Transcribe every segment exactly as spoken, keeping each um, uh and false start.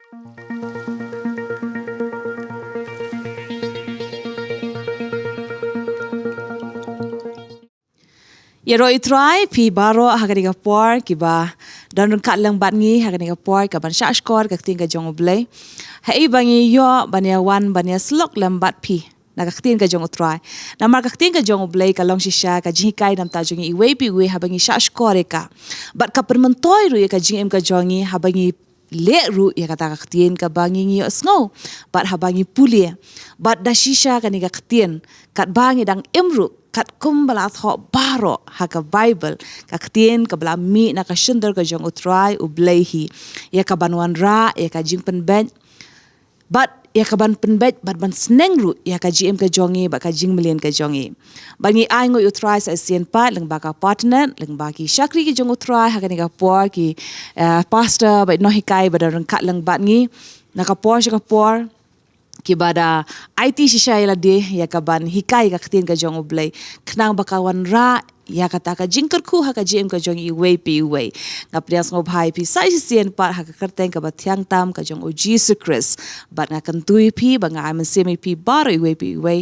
Ïaroh ïa u Trai phi baroh ha kane ka por, kiba don ryngkat lang bad ngi ha kane ka por, kaban shah shkor ka ktien ka jong U Blei. Haei ba ngi ïoh ban ïa wan ban ïa syllok lem bad phi na ka ktien ka jong U Trai. Namar ka ktien ka jong U Blei ka long shisha ka jinghikai namar jong ngi iwei pa iwei haba ngi shah shkor ïa ka. Bad ka pynmyntoi ruh ïa ka jingim ka jong ngi haba ngi leh ruh ïa kata ka ktien kaba ngi, ngi ïohsngew. Bad haba ngi pule, bad da shisha kane ka ktien, katba ngi dang im ruh, katkum ba la thoh baroh ha ka Baibl, ka ktien kaba la mih na ka shyntur ka jong U Trai U Blei hi, ïa kaban wanrah ïa ka jingpynbeit, bad ïa kaban pynbeit bad ban sneng ruh ïa ka jingim ka jong ngi bad ka jingmlien ka jong ngi. Bad ngi ai nguh ïa U Trai sa shisien pat lyngba ka patnet, lyngba ki shakri ki jong U Trai ha kane ka por, ki, eh, pastor bad nonghikai ba don ryngkat lang bad ngi na ka por sha ka por, kiba da aiti shisha ïa lade ïa kaban hikai ka ktien ka jong U Blei, khnang ba kan wanrah ïa kata ka jingkyrkhu ha ka jingim ka jong ngi iwei pa iwei. Nga pdiang sngewbha ïa phi sa shisien pat ha ka kyrteng kaba thiang tam ka jong U Jisu Khrist. Bad nga kyntu ïa phi ba nga ai mynsiem ïa phi baroh iwei pa iwei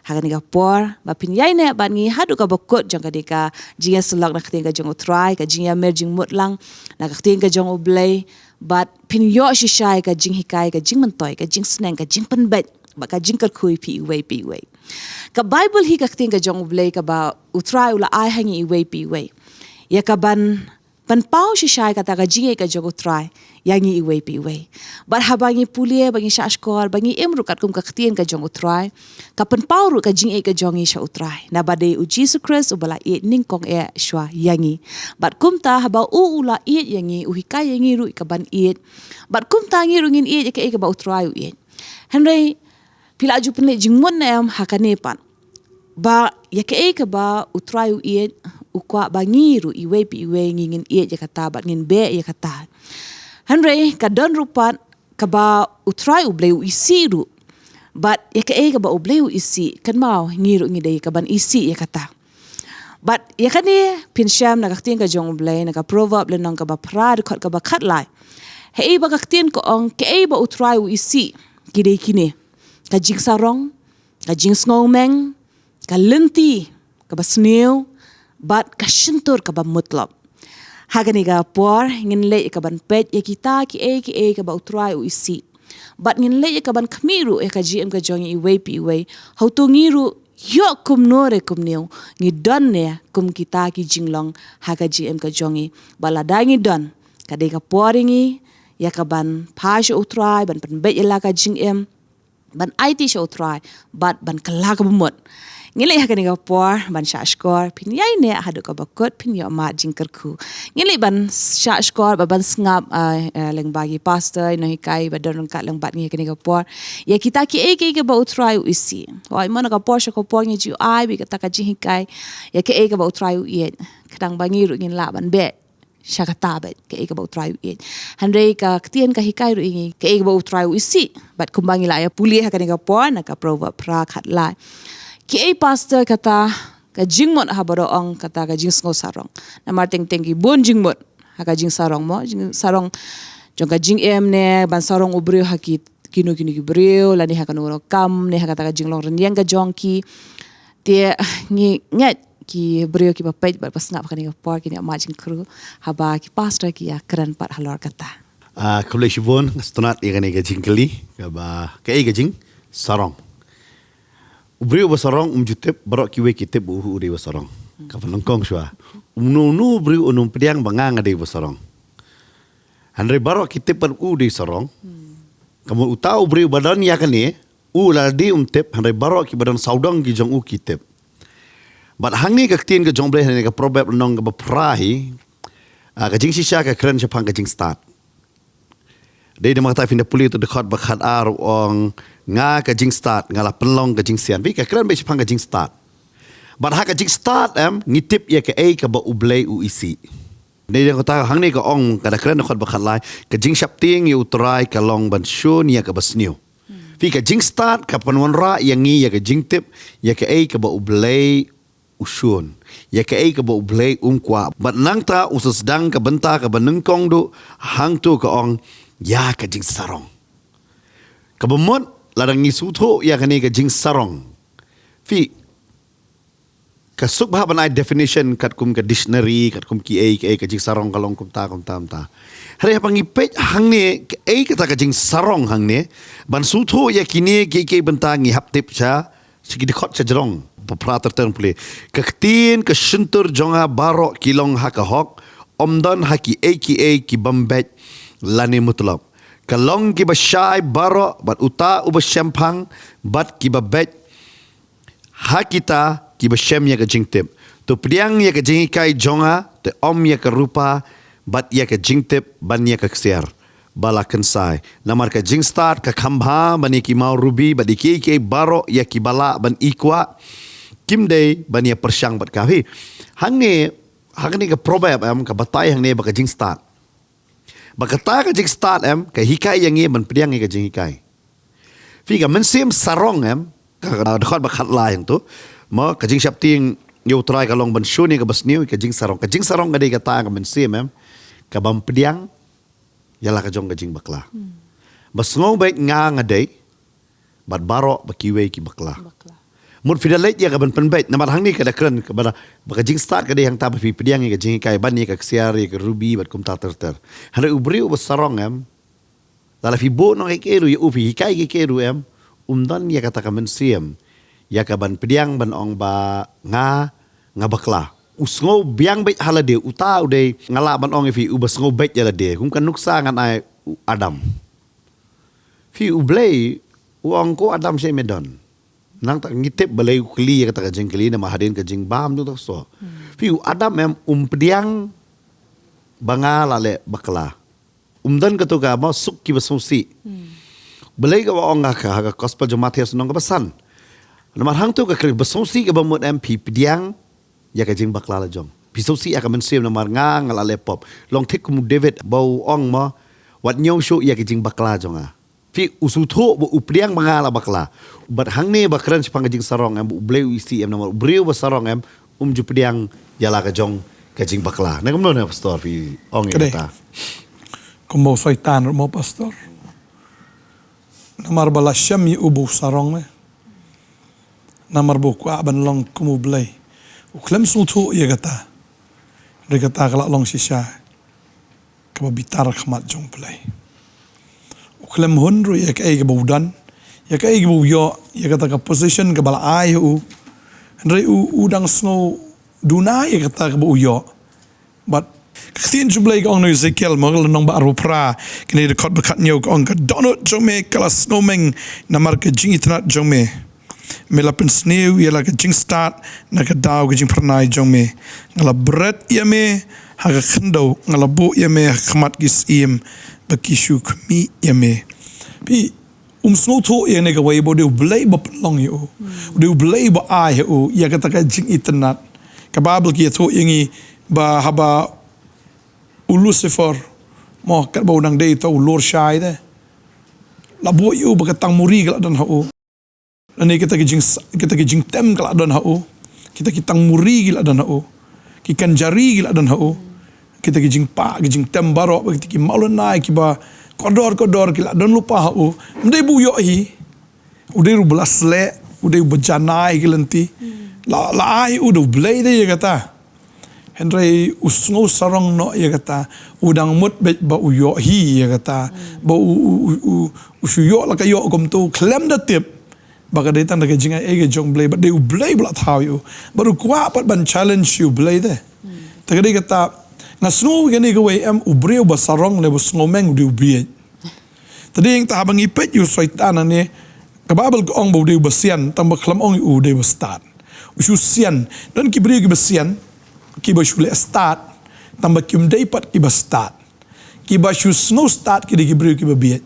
ha kane ka por, ba phin ïaineh bad ngi haduh kaba kut jong kane ka jingïasyllok na ka ktien ka jong U Trai, ka jingïamer jingmut lang na ka ktien ka jong U Blei. Bad phin ïoh shisha ïa ka jinghikai, ka jingmyntoi, ka jingsneng, ka jingpynbeit bad ka jingkyrkhu ïa phi iwei pa iwei. Ka Baibl hi ka ktien ka jong U Blei kaba U Trai u la ai ha ngi iwei pa iwei, ïa kaban pynpaw shisha ïa kata ka jingïeit ka jong U Trai ïa ngi iwei pa iwei. Bad haba ngi pule, ba ngi shah shkor, ba ngi im ruh katkum ka ktien ka jong U Trai, ka pynpaw ruh ka jingïeit ka jong ngi sha U Trai, naba dei U Jisu Khrist uba la ïeit nyngkong eh shuwa ïa ngi. Bad kumta haba u, u la ïeit ïa ngi, u hikai ïa ngi ruh ïa kaban ïeit. Bad kumta ngi ruh ngin ïeit ïa kaei kaba U Trai u ïeit. Hynrei phi la ju pynleit jingmut ne em ha kane pat, ba ïa kaei kaba U Trai u ïeit, u kwah ba ngi ruh iwei pa iwei ngi, ngin ïeit ïa kata bad ngin beh ïa kata. Hynrei ka don ruh pat kaba U Trai U Blei u isih ruh. Bad ïa kaei kaba U Blei u isih, kynmaw ngi ruh ngi dei kaban isih ïa kata. Bad ïa kane phin shem na ka ktien ka jong U Blei, na ka Proverb lynnong kaba phra, dkhot kaba khatlai. Haei ba ka ktien ka ong, kaei ba U Trai u isih, ki dei kine: ka jingsarong, ka jingsngewmeng, ka lynti kaba sniew, bad ka shyntur kaba mutlop. Ha kane ka por ngin leit ïa kaban peit ïa kita kiei kiei kaba U Trai u isih. Bad ngin leit ïa kaban khmih ruh ïa ka jingim ka jong ngi iwei pa iwei, hato ngi ruh ïoh kumno re kumne, ngi don ne kum kita ki jinglong ha ka jingim ka jong ngi. Bad lada ngi don, ka dei ka por ïa ngi ïa kaban phai sha U Trai, ban pynbeit ïa la ka jingim, ban aiti sha U Trai, bad ban kylla kaba mut. Ngin leit ha kane ka por ban shah shkor, phin ïaineh haduh kaba kut, phin ïoh mad jingkyrkhu. Ngin leit ban shah shkor bad ban sngap, ah, ah, lyngba ki pastor, nonghikai ba don ryngkat lang bad ngi ha kane ka por, ïa kita kiei kiei kaba U Trai u isih. Wat mo na ka por sha ka por ngi ju ai beit kata ka jinghikai ïa kaei kaba U Trai u ïeit, khnang ba ngi ruh ngin lah ban beh sha kata beit kaei kaba U Trai u ïeit. Hynrei ka ktien ka hikai ruh ïa ngi kaei kaba U Trai u isih. Bad kumba ngi la ïa pule ha kane ka por na ka Proverb phra, khatlai. Kiei pastor kata ka jingmut haba da ong kata ka jingsngew sarong? Namar teng teng ki bun jingmut ha ka jingsarong mo, jingsarong jong ka jingim ne ban sarong u briew ha ki kino kino ki briew, lane ha kano kano ka kam, ne ha kata ka jinglong rynïeng ka jong ki. Te ngi ngeit ki briew kiba peit bad ba sngap ha kane ka por kin ïoh mad jingkyrkhu haba ki pastor ki ïa kren pat halor kata. Ah, khublei shibun, nga sngewtynnat ïa kane ka jingkylli, kaba kaei ka jingsarong. U briew ba sarong um ju tip, baroh kiwei ki tip ba u, u dei ba sarong. Kaba nyngkong shuwa. Um, uno uno u briew um pdiang ba nga nga dei ba sarong. Hynrei baroh ki tip ba u dei sarong. Ka mut uta u briew ba don ïa kane, u la dei um tip, hynrei baroh kiba don sawdong ki jong u ki tip. Bad hangne ka ktien ka jong U Blei hangne ka Proverb lynnong kaba phra hi, ah, ka jingshisha ka kren shaphang ka jingstad. Dei namar kata phin da pule u dkhot ba khatar u ong, nga ka jingstad, nga la pynlong ka jingsian. Phi, ka kren beit shaphang ka jingstad. Bad ha ka jingstad em, ngi tip ïa kaei kaba U Blei u isih. Dei namar kata hangne ka ong, ka da kren dkhot ba khatlai, ka jingsheptieng ïa U Trai ka long ban shun ïa kaba sniew. Phi, ka jingstad ka pynwanrah ïa ngi ïa ka jingtip ïa kaei kaba U Blei u shun, ïa kaei kaba U Blei um kwah. Bad nangta u sa sdang ka bynta kaba nyngkong duh, hangto ka ong, ïa ka jingsarong. Kaba mut, lada ngi sngewthuh ïa kane ka jingsarong, phi, ka suk bha ban ai definition katkum ka dictionary, katkum kiei kiei, ka jingsarong ka long kumta kumta kumta. Hynrei haba ngi peit hangne, kaei kata ka jingsarong hangne, ban sngewthuh ïa kine kiei kiei bynta, ngi hap tip sha, sha ki dkhot sha jrong, ba phra ter ter pule. Ka ktien ka shyntur jong nga baroh ki long ha ka hok, ym don ha kiei kiei ki bym beit lane mutlop. Ka long kiba shai baroh bad uta uba shemphang bad kiba beit ha kita kiba shem ïa ka jingtip. To pdiang ïa ka jinghikai jong nga, te ym ïa ka rupa bad ïa ka jingtip ban ïa ka ksiar ba la kynsai. Namar ka jingstad ka kham bha ban ïa ki maw rubi bad ïa kiei kiei baroh ïa kiba lah ban i kwah, kim dei ban ïa pyrshang bad ka. Phi, hangne, hangne ka proverb em, ka batai hangne ba ka jingstad. Ba kata ka jingstad em, ka hikai ïa ngi ban pdiang ïa ka jinghikai. Phi, ka mynsiem sarong em, ka, ka dkhot ba khatla hangto. Mo, ka jingsheptieng ïa U Trai ka long ban shun ïa kaba sniew, ka jingsarong. Ka jingsarong ka dei kata ka mynsiem em, ka bym pdiang ïa la ka jong ka jingbakla. Ba sngewbha nga nga dei, bad baroh ba kiwei ki bakla. Bakla. Mut phi da leit ïa ka ban pynbeit, namar hangne ka da kren, ka ba da, ba ka jingstad ka dei hangta ba phi pdiang ïa ka jinghikai ban ïa ka ksiar, ïa ka rubi, bad kumta ter ter. Hynrei u briew ba sarong em, lada phi buh noh kiei kiei ruh ïa u, phi hikai kiei kiei ruh em, um don ïa kata ka mynsiem ïa ka ban pdiang ban ong ba nga, nga bakla. U sngew biang beit ha lade, uta u dei, nga lah ban ong ïa phi, uba sngew beit ïa lade. Kum ka nuksa ngan ai u Adam. Phi, U Blei u ong, ko Adam, shaei me don? Nangta ngi tip balei u kylli ïa kata ka jingkylli, namar hadien ka jingbam jong uta u soh. Phi, u Adam em um pdiang ba nga la leh bakla. Um don kato ka ba suk kiba sngewsih. Balei kaba ong ha ka, ha ka gospel jong Mathaios lynnong kaba san? Namar hangto ka kylli ba sngewsih kaba mut em, phi pdiang ïa ka jingbakla la jong. Phi sngewsih ïa ka mynsiem namar nga, nga la leh pop. Long thik kum u David ba u ong mo, wat ñiew shuh ïa ka jingbakla jong nga. Phi, u sngewthuh ba u pdiang ba nga la bakla. Bad hangne ba kren shaphang ka jingsarong em, ba U Blei u isih em, namar u briew ba sarong em um ju pdiang ïa la ka jong ka jingbakla. Na kumno ne, Pastor, phi ong ïa kata? Kumba u Soitan ruh mo, Pastor. Namar ba la shem ïa u ba u sarong ne. Namar ba u kwah ban long kum U Blei. U khlem sngewthuh ïa kata. Hynrei kata ka la long shisha kaba bitar ha khmat jong U Blei. U khlem hun ruh ïa kaei kaba u don, ïa kaei kaba u ïoh, ïa kata ka position kaba la ai ha u. Hynrei u, u dang sngew duna ïa kata kaba u ïoh. Bad ka ktien jong U Blei ka ong na u Ezekiel mo, ka lynnong ba arphew phra, kane dkhot ba khathynñiew ka ong, ka dohnud jong me ka la sngewmeng namar ka jingitynnad jong me. Me la pynsniew ïa la ka jingstad na ka daw ka jingphyrnai jong me. Nga la bret ïa me ha ka khyndew, nga la buh ïa me ha khmat ki syiem ba ki shu khmih ïa me. Phi, um sngewthuh ïa kane kawei ba u dei U Blei ba pynlong ïa u. U dei U Blei ba ai ïa u ïa kata ka jingitynnad. Ka Baibl ka ïathuh ïa ngi ba haba u Lucifer mo, katba u nang dei uta u lur shai te, la buh ïa u ba ka tang muri ka la don ha u. Lane kita ki jing, kita ki jingtem ka la don ha u. Kita ki tang muri ki la don ha u. Ki kynjari ki la don ha u. Kita ki jingpah, ki jingtem baroh, kita ki mawlynnai kiba kordor kordor ki la don lypa ha u. Ym dei ba u ïoh hi. U dei ruh ba la sleh, u dei ba janai ki lynti. La, la ai u da U Blei te ïa kata. Hynrei u sngew sarong noh ïa kata, u dang mut beit ba u ïoh hi ïa kata, ba u, u, u, u, u shu ïoh la ka ïoh kumto, khlem da tip ba ka dei tang da ka jingaiei ka jong U Blei, bad dei U Blei ba la thaw ïa u, bad u kwah pat ban challenge ïa U Blei te. Te ka dei kata, nga sngew kane kawei em, u briew ba sarong ne ba sngewmeng u dei u bieit. Te dei ïa kata haba ngi peit ïa u Soitan hangne, ka Baibl ka ong ba u dei uba sian, tang ba khlem ong ïa u dei uba stad. U shu sian, don ki briew kiba sian, kiba shu leh stad, tang ba kim dei pat kiba stad. Kiba shu sngew stad ki dei ki briew kiba bieit.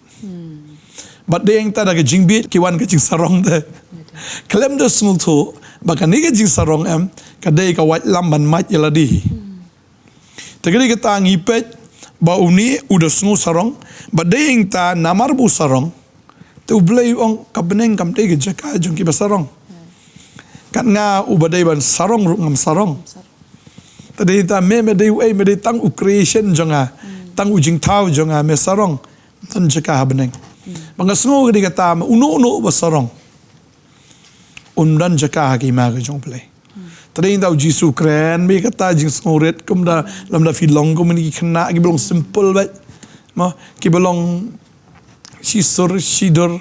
Bad dei ïa kata da ka jingbieit ki wan ka jingsarong te. Khlem da sngewthuh ba kane ka jingsarong em, ka dei ka waitlam ban mad ïa lade. Te ka dei kata ngi peit ba une u da sngew sarong, ba dei ïa kata namar ba u sarong. Te U Blei u ong ka bneng kam dei ka jaka jong kiba sarong. Kat nga uba dei ban sarong ruh ngam sarong. Te dei ïa kata me, me dei uei, me dei tang u creation jong nga, tang u jingthaw jong nga, me sarong. Don jaka ha bneng. Ba nga sngew ka dei kata, ma uno uno ba sarong, un don jaka ha ka hima ka jong U Blei. Te dei tang U Jisu kren bad kata jingsngewrit, kumta lada phi long kum kine ki khynnah kiba long simple bad, ma, kiba long shisur shidur,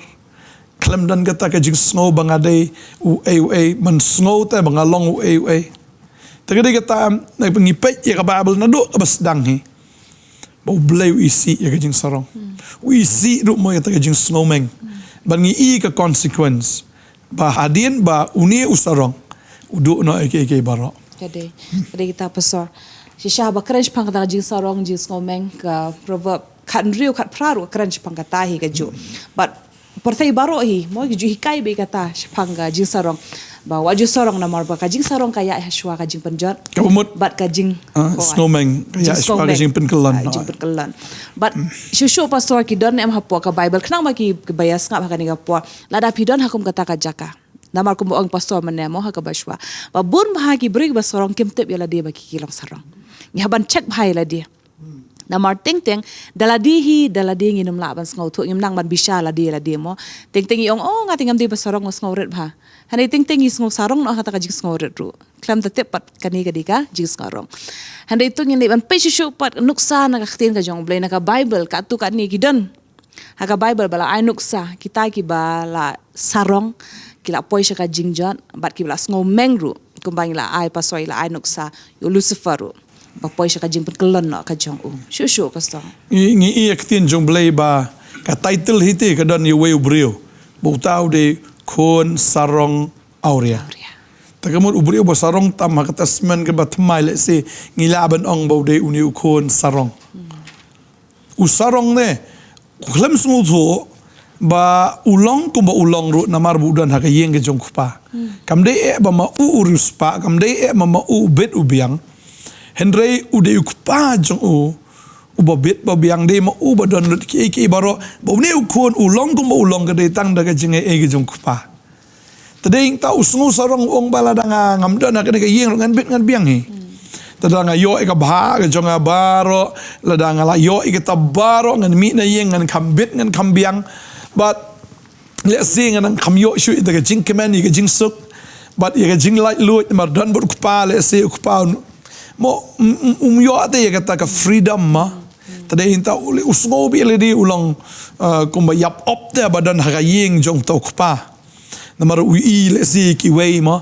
khlem don kata ka jingsngew ba nga dei uei uei, man sngew te ba nga long uei uei. Te ka dei kata, na ngi peit ïa ka Baibl naduh kaba sdang hi, ba U Blei u isih ïa ka jingsarong. U isih ruh mo ïa kata ka jingsngewmeng. Bad ngi i ka consequence, ba hadien ba une u sarong, u duh noh ïa kiei kiei baroh. Ka dei, ka dei kata, Pastor. Shisha ba kren shaphang kata ka jingsarong, jingsngewmeng, ka Proverb khathynriew khatphra ruh kren shaphang kata hi kajuh. Bad pyrthei baroh hi, mo, ki ju hikai bad kata shaphang ka jingsarong. Ba wat ju sarong namar ba ka jingsarong ka ïaid hashwa ka jingpynjot. Kaba mut, bad ka jing, ah, oh, sngew meng, ka ïaid hashwa ka jingsngewmeng, jingpynkyllon. Ah, jingpynkyllon. Bad shuh shuh, Pastor, ki don ne em hapoh ka Baibl, khnang ba ki, kiba ïa sngap ha kane ka por, lada phi don ha kum kata ka jaka. Namar kumba ong Pastor mynne, mo, ha kaba shuwa, ba bun bah ki briew ba sarong kim tip ïa lade ba ki, ki long sarong. Ngi hap ban check bah ïa lade. Namar teng teng, da lade hi, da lade ngin ym lah ban sngewthuh, ngim nang ban bishar lade lade, mo. Teng teng ngi ong, oh, nga te ngam dei ba sarong, nga sngewrit bah. Hynrei teng teng ngi sngew sarong noh ha kata ka jingsngewrit ruh. Khlem da tip pat kane ka dei ka jingsarong. Hynrei to ngin dei ban peit shuh shuh pat nuksa na ka ktien ka jong U Blei, na ka Baibl, katto katne ki don ha ka Baibl ba la ai nuksa, kita kiba la sarong, ki la poi sha ka jingjot, bad kiba la sngewmeng ruh, kumba ngi la ai, Pastor, ngi la ai nuksa ïa u Lucifer ruh, ba poi sha ka jingpynkyllon noh ka jong u. Shuh shuh, Pastor. Ngi, ngi i ïa ka ktien jong U Blei ba ka title hi te ka don ïa uwei u briew, ba uta u dei khun sarong awria. Awria. Te ka mut u briew ba sarong tam ha ka Testament kaba thymmai, lehse ngi lah ban ong ba u dei une u khun sarong. U sarong ne, u khlem sngewthuh ba u long kumba u long ruh namar ba u don ha ka ïing ka jong u kpa. Kam dei eh ba ma u u riewspah, kam dei eh ba ma u u bit u biang. Hynrei u dei u kpa jong u uba bit ba biang, dei ma u ba don lut kiei kiei baroh, ba une u khun u long kumba u long ka dei tang da ka jingai ei ka jong u kpa. Te dei tang u sngew sarong, u ong ba lada nga ngam don ha kane ka ïing ruh ngan bit ngan biang hi. Te lada nga ïoh ïa ka bhah ka jong nga baroh, lada nga la ïoh ïa kata baroh, ngan mih na ïing ngan kham bit ngan kham biang. Bad lehse ngan kham ïoh shuh ïa ka jingkmen, ïa ka jingsuk, bad ïa ka jinglaitluid, namar don bad u kpa, lehse u kpa, mo, um, um, um ïoh te ïa kata ka freedom, ma. Te dei tang u, u sngew ba lehse u long, uh, kumba ïap op te ba don ha ka ïing jong uta u kpa. Namar u i lehse kiwei, ma,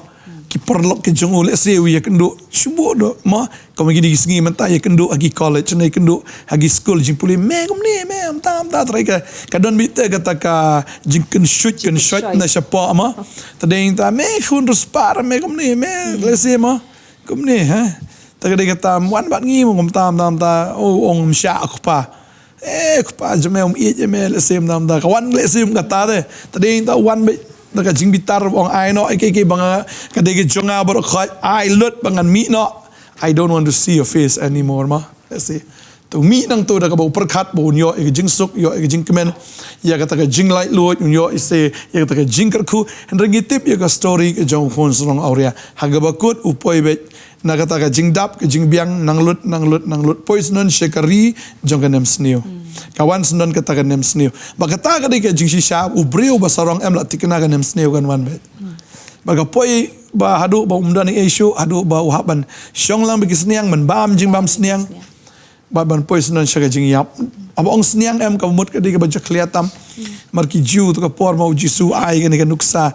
ki paralok ki jong u, lehse u ïakynduh shuh bha, ma, kumba kine ki sngi mynta ïakynduh ha ki college ne ïakynduh ha ki skul jingpule, me kumne, me, mynta mynta trai ka, ka don beit te kata ka jingkynshuh kynshoh na shapoh, ma. Te dei tang me khun riewspah, me kumne, me, lehse, ma, kumne, ha. Te ka dei kata, wan bad ngi, ma, mynta mynta mynta, oh, ong, ym shah kpa. Eh, kpa jong me, um ïeit ïa me, lehse mynta mynta. Ka wan lehse ym kata te. Te dei tang wan beit da ka jingbitar, ong, ai noh ïa kiei kiei ba nga, ka dei ka jong nga baroh, khuid, ai lut ba ngan mih noh. I don't want to see your face anymore, ma. Lehse. Te u mih nangta da kaba u pyrkhat ba un ïoh ïa ka jingsuk, ïoh ïa ka jingkmen, ïa kata ka jinglaitluid, un ïoh ïa se, ïa kata ka jingkyrkhu. Hynrei ngi tip ïa ka story ka jong u khun sarong awria. Ha kaba kut u poi beit na kata ka jingdap, ka jingbiang, nang lut, nang lut, nang lut, poi syndon sha ka ri jong ka nemsniew. Ka wan syndon kata ka nemsniew. Ba kata ka dei ka jingshisha, u briew ba sarong em lah thikna ka nemsniew kan wan beit. Ba ka poi ba haduh ba um don ei shuh, haduh ba u hap ban shong lang bad ki sniang, ban bam jingbam sniang. Bad ban poi syndon sha ka jingïap. Haba ong sniang em, kaba mut ka dei kaba jakhlia tam. Namar ki Jiw, to ka por ma u Jisu ai kane ka nuksa,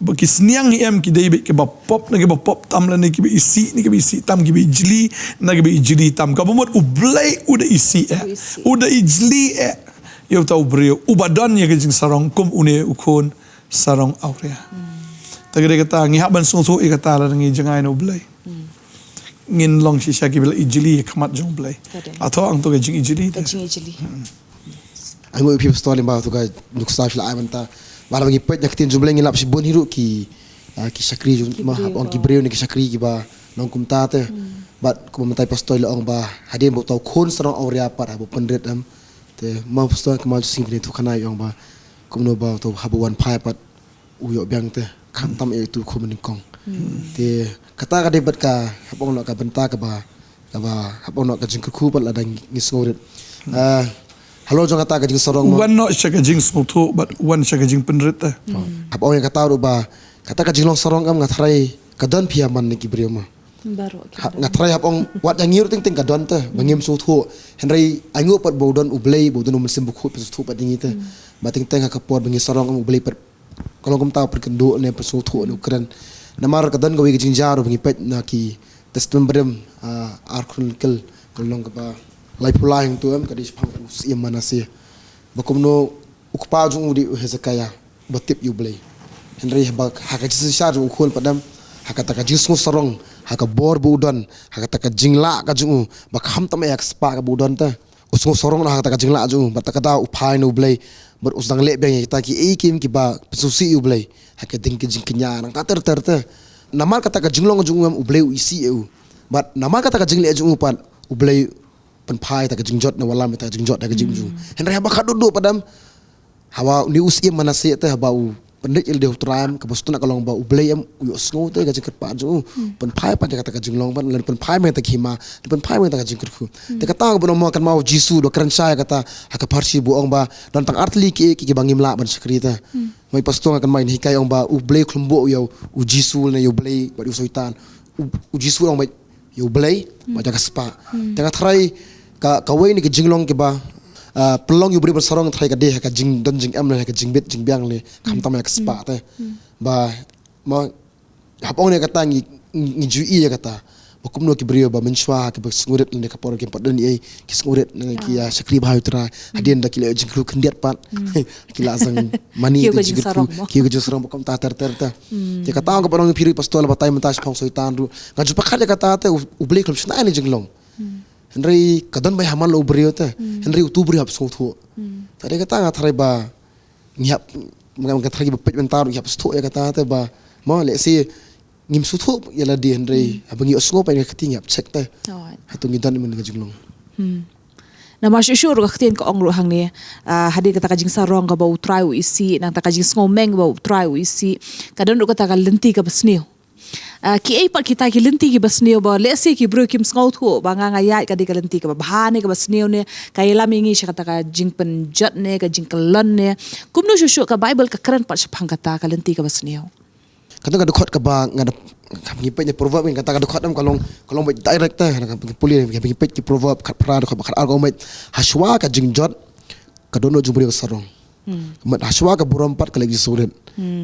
ba ki sniang hi em, ki dei beit kiba pop, ne kiba pop tam, lane kiba isih, ne kiba isih tam, kiba ijli, ne kiba ijli tam. Kaba mut U Blei u da isih eh. U isih. U da ijli eh ïa uta u briew uba don ïa ka jingsarong kum une u khun sarong awria. Te ka dei kata, ngi hap ban sngewthuh ïa kata lada ngi jngai na U Blei. Ngin long shisha kiba la ijli ha khmat jong U Blei. Ka dei. Ato ang to ka jingijli. Ka jingijli. Ai mo ïa phi pastor lyngba to ka nuksa phi la ai mynta. Ba lada ngi peit na ka ktien jong U Blei ngi lap shibun hi ruh ki, ah, ki shakri jong, ma, hap ong ki briew ne ki shakri kiba long kumta te. Bad kumba mynta pastor la ong ba hadien ba uta u khun sarong awria pat haba pynrit em. Te ma pastor, kumno shisien phi la ïathuh khana ïa ong ba kumno ba uta haba wan phai pat u ïoh biang te, khamtam eh utu u khun banyngkong. Te kata ka dei bad ka, hap ong noh, ka bynta kaba, kaba hap ong noh ka jingkyrkhu bad lada ngi, ngi sngewrit. Ah, Halor jong kata ka jingsarong mo. Wan noh sha ka jingsngewthuh bad wan sha ka jingpynrit te. Hap ong ïa kata ruh ba kata ka jinglong sarong em nga tharai ka don phi ha man ne ki briew mo. Baroh ki Ha, don. Nga tharai hap ong wat ïa ngi ruh teng teng ka don te ba ngim sngewthuh. Hynrei ai nguh pat ba u don U Blei, ba u don U Mynsiem Bakhuid pynsngewthuh pat ïa ngi te. Ba teng teng ha ka por ba ngi sarong em U Blei pat ka long kumta u pynkynduh ne pynsngewthuh ne u kren. Namar ka don kawei ka jingjia ruh ba ngi peit na ki Testament Barim, ah, Ar Chronicle, ka long kaba laiphew lai hangto em, ka dei shaphang u Syiem Manasseh. Ba kumno u kpa jong u dei u Hezekiah ba tip ïa U Blei. Hynrei haba ha ka jingshisha jong u khun pat em, ha kata ka jingsngewsarong, ha ka bor ba u don, ha kata ka jinglah ka jong u, ba khamtam eh ha ka spah kaba u don te. U sngewsarong ha kata ka jinglah jong u, bad kata ka daw u phai na U Blei, bad u sdang leh biang ïa kita kiei kiei kiba pynsngewsih ïa U Blei. Ha ka ding ka jingkñia nangta ter ter te. Namar kata ka jinglong jong u em U Blei u isih ïa u. Bad namar kata ka jingleh jong u pat U Blei pynphai ïa ta ka jingjot ne wallam ïa ta ka jingjot ha ka jingim jong u. Hynrei haba khatduh duh pat em, haba une u Syiem Manasseh te haba u pynleit ïa lade ha u Trai em, kaba sngewtynnat ka long ba U Blei em u ïohsngew te ka jingkyrpad jong u. Pynphai pat ïa kata ka jinglong pat, lane pynphai ïa ta ka hima, lane pynphai ïa ta ka jingkyrkhu. Te kata ka ban ong mo kan ma u Jisu da kren shai ïa kata ha ka pharshi ba u ong ba don tang ar tylli kiei kiei kiba ngim lah ban shakri te. Mo i pastor nga kan ma in hikai ong ba U Blei khlem buh ïa u Jisu lane ïa U Blei bad ïa u Soitan. U, u Jisu ong ba ïa U Blei bad ïa ka spah. Te nga tharai ka, kawei na ki jinglong kiba, ah, pynlong ïa u briew ban sarong nga tharai ka dei ha ka jingdon jingem ne ha ka jingbit jingbiang ne khamtam ïa ka spah te. Ba, ma, hap ong ne kata ngi, ngi, ngi ju ïohi ïa kata. Ba kumno ki briew ba mynshuwa kiba sngewrit ne ka por kim pat don ei ki sngewrit ne ki, ah, shakri bha ïa u Trai. Hadien da ki la jingkyrkhu khyndiat pat. Ki la sdang mane Kiew te ka jingkyrkhu, jingsarong mo. Kiew ka jingsarong ba kumta ter ter te. Te kata ka ban ong phi ruh pastor la batai mynta shaphang Soitan ruh. Nga ju pyrkhat ïa kata te U, U Blei khlem shna ïa ne jinglong. Hynrei ka don ba ïa ha man la u briew te. Hynrei utu u briew hap sngewthuh. Te dei kata nga tharai ba ngi hap, nga, nga tharai ba peit mynta ruh ngi hap sngewthuh ïa kata te ba mo lehse ngim sngewthuh ïa lade hynrei haba ngi ïohsngew pat ïa ka ktien ngi hap check te. Alright. Hato ngi don ïa ka jinglong. Namar shuh shuh ruh ka ktien ka ong ruh hangne, ah, hadien kata ka jingsarong kaba U Trai u isih, nangta ka jingsngewmeng kaba U Trai u isih, ka don ruh kata ka lynti kaba sniew. Ah, kiei pat kita ki lynti kiba sniew ba lehse ki briew kim sngewthuh ba nga nga ïaid ka dei ka lynti kaba bha ne kaba sniew ne ka ïalam ïa ngi sha kata ka jingpynjot ne ka jingkyllon ne. Kumno shuh shuh ka Baibl ka kren pat shaphang kata ka lynti kaba sniew. Kata ka dkhot kaba nga da, ngi peit ne Proverb ngi kata ka dkhot em ka long, ka long beit direct te, ka pule ngi peit ki Proverb khatphra dkhot ba khatar ka ong beit, hashwa ka jingjot ka dohnud jong u briew ka sarong. Ka mut hashwa ka burom pat ka leit jingsngewrit.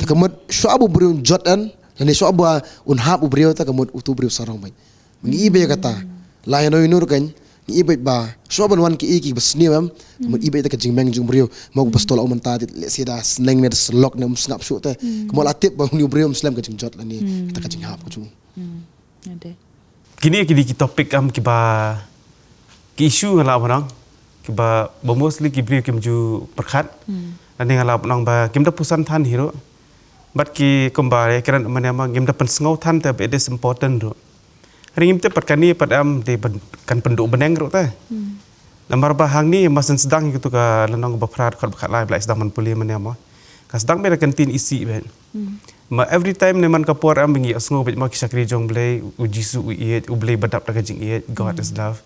Te ka mut shwa ba u briew un jot en, lane shwa ba un hap u briew te ka mut utu u briew sarong beit. Ngi i beit ïa kata. La ïa no ïa no ruh kan ngi i beit ba shuwa ban wan kiei kiba sniew em. Ka mut i beit ïa ka jingmeng jong u briew. Mo u pastor la ong mynta te lehse da sneng ne da syllok ne um sngap shuh te. Ka mut la tip ba une u briew um slem ka jingjot lane kata ka jinghap ka jong u. Kine kine ki topic em kiba ki issue nga lah ban ong kiba ba mostly ki briew kim ju pyrkhat. Lane nga lah ban ong ba kim da pyrshang than hi ruh. Bad ki kumba ïa kren mane ma ngim da pynsngew than te ba it is important ruh. Hynrei ngim tip pat kane pat em te kan pynduh bneng ruh te. Namar ba hangne ma shen sdang ïa katu ka lynnong ba phra dkhot ba khatlai ba la sdang ban pule mane ma. Ka sdang beit na ka ktien isih beit. Ma every time ne man ka por em ba ngi ïohsngew beit ma ki shakri jong U Blei, U Jisu u ïeit, U Blei ba dap da ka jingïeit, God is love.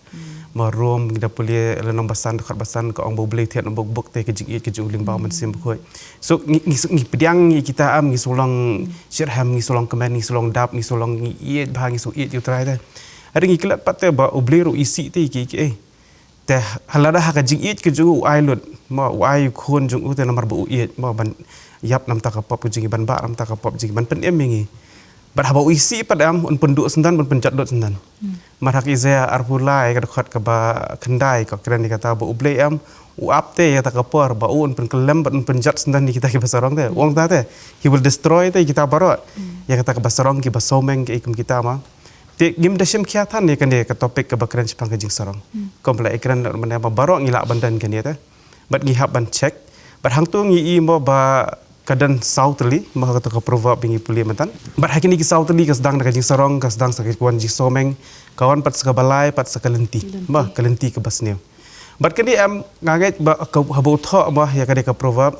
Ma Rom ngi da pule lynnong ba san dkhot ba san ka ong ba U Blei thied na bok bok te ka jingïeit ka jong u lyngba u Mynsiem Bakhuid. So ngi, ngi, ngi pdiang ïa kita em ngi shu long shitrhem, ngi shu long kmen, ngi shu long dap, ngi shu long ngi ïeit bha, ngi shu ïeit ïa u Trai te. Hynrei ngi klet pat te ba U Blei ruh u isih te ki ki ei. Te ha lada ha ka jingïeit ka jong u u ai lut ma u ai u khun jong u te namar ba u ïeit ma ban ïap namar ka pop ka jong ngi, ban bah namar ka pop jong ngi, ban pynim ïa ngi. Bad haba u isih pat em un pynduh syndon, un pynjot lut syndon. Mar ha ka Isaiah arphew lai ka dkhot kaba khyndai ka kren ïa kata ba U Blei em u ap te ïa kata ka por ba u un pynkyllem bad un pynjot syndon ïa kita kiba sarong te. U ong ta te he will destroy te ïa kita baroh. Ïa kata kaba sarong kiba sawmeng kiei kum kita ma. Te ngim da shim khia than ïa kane ka topic kaba kren shaphang ka jingsarong. Kumba la ïa kren mane ma baroh ngi lah ban don kane te. Bad ngi hap ban check. Bad hangto ngi i mo ba ka don saw tylli, mo ha kata ka proverb ba ngi pule mynta. Bad ha kine ki saw tylli ka sdang da ka jingsarong, ka sdang sa ka wan jingsawmeng, ka wan pat sa kaba lai, pat sa ka lynti. Lynti. Mo ka lynti kaba sniew. Bad kane em nga ngeit ba ka haba u thoh mo ïa kane ka proverb.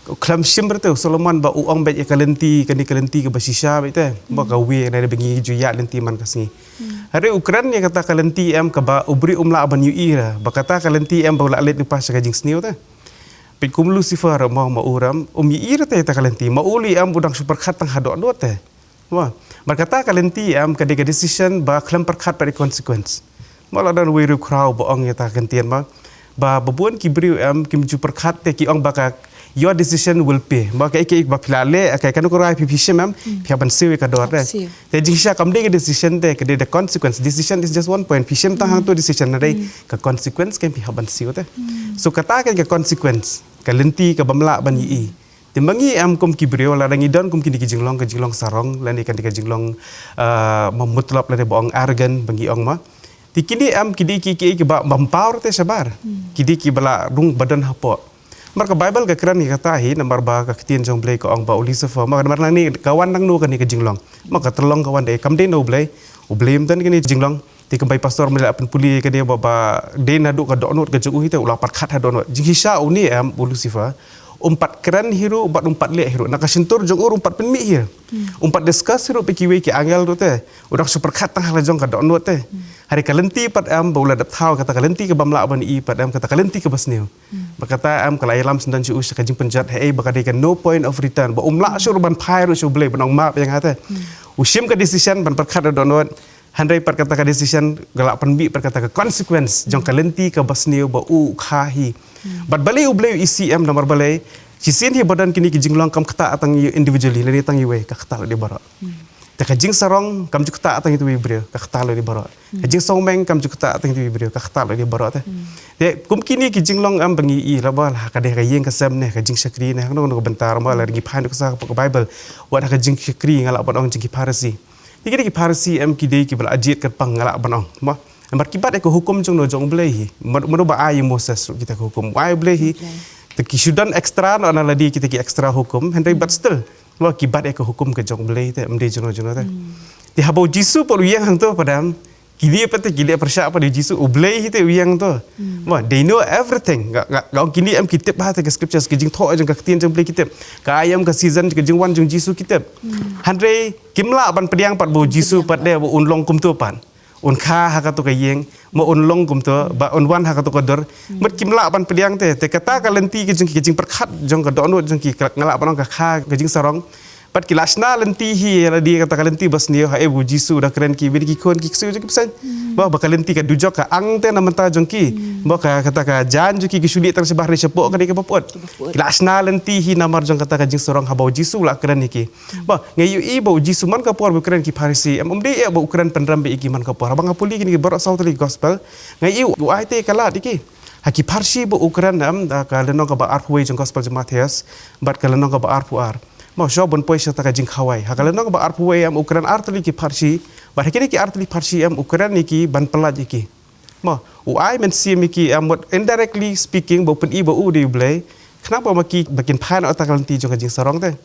Khlem shim re te u Solomon ba u ong beit ïa ka lynti, kane ka lynti kaba shisha beit te. Ba ka wei na ba ngi ju ïa lynti man ka sngi. Hynrei u kren ïa kata ka lynti em kaba u briew um lah ban ïohi re. Ba kata ka lynti em ba u la leit lypa sha ka jingsniew te. Peit kum Lucifer mo ma u re em, um ïohi re te ïa kata ka lynti. Ma u lei em u dang shu pyrkhat tang ha dohnud te. Mo, bad kata ka lynti em ka dei ka decision ba khlem pyrkhat pat ïa ka consequence. Mo, la don uwei u riewkhraw ba ong ïa kata ka ktien ba, ba bun ki briew em kim ju pyrkhat te ki ong ba ka, your decision will pay. Mo, kaei kaei ba phi la leh, kaei kano ka rai phi, phi shim em, phi hap ban siew ïa ka dor te. Siew. Te jingshisha kam dei ka decision te, ka dei ka consequence. Decision is just one point. Phi shim tang hangto decision, hynrei ka consequence kan phi hap ban siew te. So kata ka, ka consequence, ka lynti kabym lah ban ïohi. Te ma ngi em kum ki briew, lada ngi don kum kine ki jinglong, ka jinglong sarong lane kane ka jinglong, ah, ma mutlop lane ba ong arrogant ba ngi ong ma. Te kine em ki dei ki, ki, ki ba, bym paw re te shabar. Ki dei kiba la rung ba don hapoh. Namar ka Bible ka kren ïa kata hi, namar ba ka ktien jong U Blei ka ong ba u Lucifer ma, namar nangne ka wan nangno kane ka jinglong. Ma ka tyllong ka wan de, kam dei na U Blei. U Blei um don kane ka jinglong. Te kumba i pastor me la pynpule ïa kane ba, ba dei naduh ka dohnud ka jong u hi te u la pyrkhat ha dohnud. Jingshisha une em u Lucifer, um pat kren hi ruh bad um pat leh hi ruh. Na ka shyntur jong u ruh um pat pynmih hi. Um pat discuss hi ruh bad kiwei ki angel ruh te. U dang shu pyrkhat tang ha la jong ka dohnud te. Hynrei ka lynti pat em ba u la dep thaw, kata ka lynti kabym lah ban ïohi pat em, kata ka lynti kaba sniew. Ba kata em ka la ïalam syndon sha u sha ka jingpynjot, haei ba ka dei ka no point of return. Ba um lah shuh ruh ban phai ruh sha U Blei ban ong map ïa nga te. U shim ka decision ban pyrkhat ha dohnud. Hynrei pat kata ka decision ka la pynmih pat kata ka consequence jong ka lynti kaba sniew ba u kha hi. Bad balei U Blei u isih em, namar balei? Shisien hi ba don kine ki jinglong kam ktah tang ïa u individually, lane tang ïa uwei, ka ktah lade baroh. Te ka jingsarong kam ju ktah tang ïa uwei u briew, ka ktah lade baroh. Ka jingsngewmeng kam ju ktah tang ïa uwei u briew, ka ktah lade baroh te. Te kum kine ki jinglong em ba ngi i la ba la ka dei ka ïing ka sem ne, ka jingshakri ne, hangno hangno ka bynta, ma la ngi phai noh ka sa ka Bible. Wat ha ka jingshakri nga lah ban ong jong ki Pharisi. Te kine ki Pharisi em ki dei kiba la jied kyrpang nga lah ban ong. Ma, namar ki bat ïa ka hukum jong no jong U Blei hi. Mano, mano ba ai ïa u Moses ruh kita ki hukum? Ai U Blei hi. Te ki shu don extra noh na lade kita ki extra hukum. Hynrei but still, ma, ki bat ïa ka hukum ka jong U Blei te, ym dei jong no jong no te. Te haba u Jisu pat u ïeng hangto pat em, kine pat te ki leh pyrshah pat ïa u Jisu, U Blei hi te u ïeng to. Ma, they know everything. Nga, nga, nga ong kine em ki tip bha te ka scriptures, ki jingthoh jong ka ktien jong U Blei ki tip. Ka aiom, ka season, ka jingwan jong u Jisu ki tip. Hynrei kim lah ban pdiang pat ba u Jisu pat de ba un long kumto pat. Un kha ha kato ka ïing, ma un long kumto, ba un wan ha kato ka dur. Mut kim lah ban pdiang te, te kata ka lynti ka jong ki, ka jingpyrkhat jong ka dohnud jong ki, ka, nga lah ban ong ka kha ka jingsarong. Bad ki la shna lynti hi ïa lade kata ka lynti ba sniew, haei ba u Jisu u da kren ki, wi ki khun ki ksiew jong ki bseiñ. Ba, ba ka lynti ka dujok ka ang te na bynta jong ki. Ba ka, kata ka jaiñ jong ki ki shu lieh tang shabar ne shapoh ka dei kaba pyut. Ki la shna lynti hi namar jong kata ka jingsarong haba u Jisu u la kren ïa ki. Ba, nga ïohi ba u Jisu man ka por ba u kren ki Pharisi, em, um dei eh ba u kren pynrem beit ïa ki man ka por. Haba nga pule kine ki baroh saw tylli ki gospel, nga ïohi u ai te ka lad ïa ki. Ha ki Pharisi ba u kren, em, da ka lynnong kaba arphew wei jong gospel jong Mathaios, bad ka lynnong kaba arphew ar. Ma, shuwa ban poi sha kata ka jingkhawai. Ha ka lynnong kaba arphew wei, em, u kren ar tylli ki Pharisi, bad ha kine ki ar tylli Pharisi, em, u kren ïa ki ban pyllait ïa ki. Ma, u ai mynsiem ïa ki, em, mut indirectly speaking, ba u pyni ba u dei U Blei, khnang ba ma ki, ba kin phai noh kata ka lynti jong ka jingsarong te.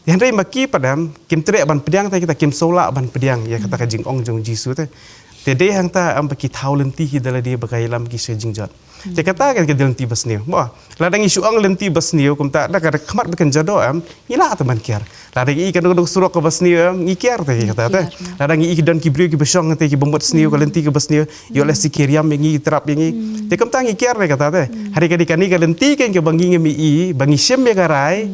Hynrei ma ki pat em, kim treh ban pdiang te kita, kim sngewlah ban pdiang ïa kata ka jingong jong u Jisu te. Te dei hangta em ba ki thaw lynti hi da lade ba ka ïalam ki sha jingjot. Te kata ka dei ka lynti ba sniew. Mo, lada ngi shu ong lynti ba sniew kumta, da ka khmat ba kan jado em, ngi lah te ban kiar. Lada ngi i kano kano ka surok kaba sniew em, ngi kiar te kata te. Lada ngi i ki don ki briew kiba shong te kiba mut sniew ka lynti kaba sniew, ïoh lehse ki riam ïa ngi, trap ïa ngi. Te kumta ngi kiar te kata te. Hynrei ka dei kane ka lynti kan kaba ngi ngim i, ba ngi shim ïa ka rai.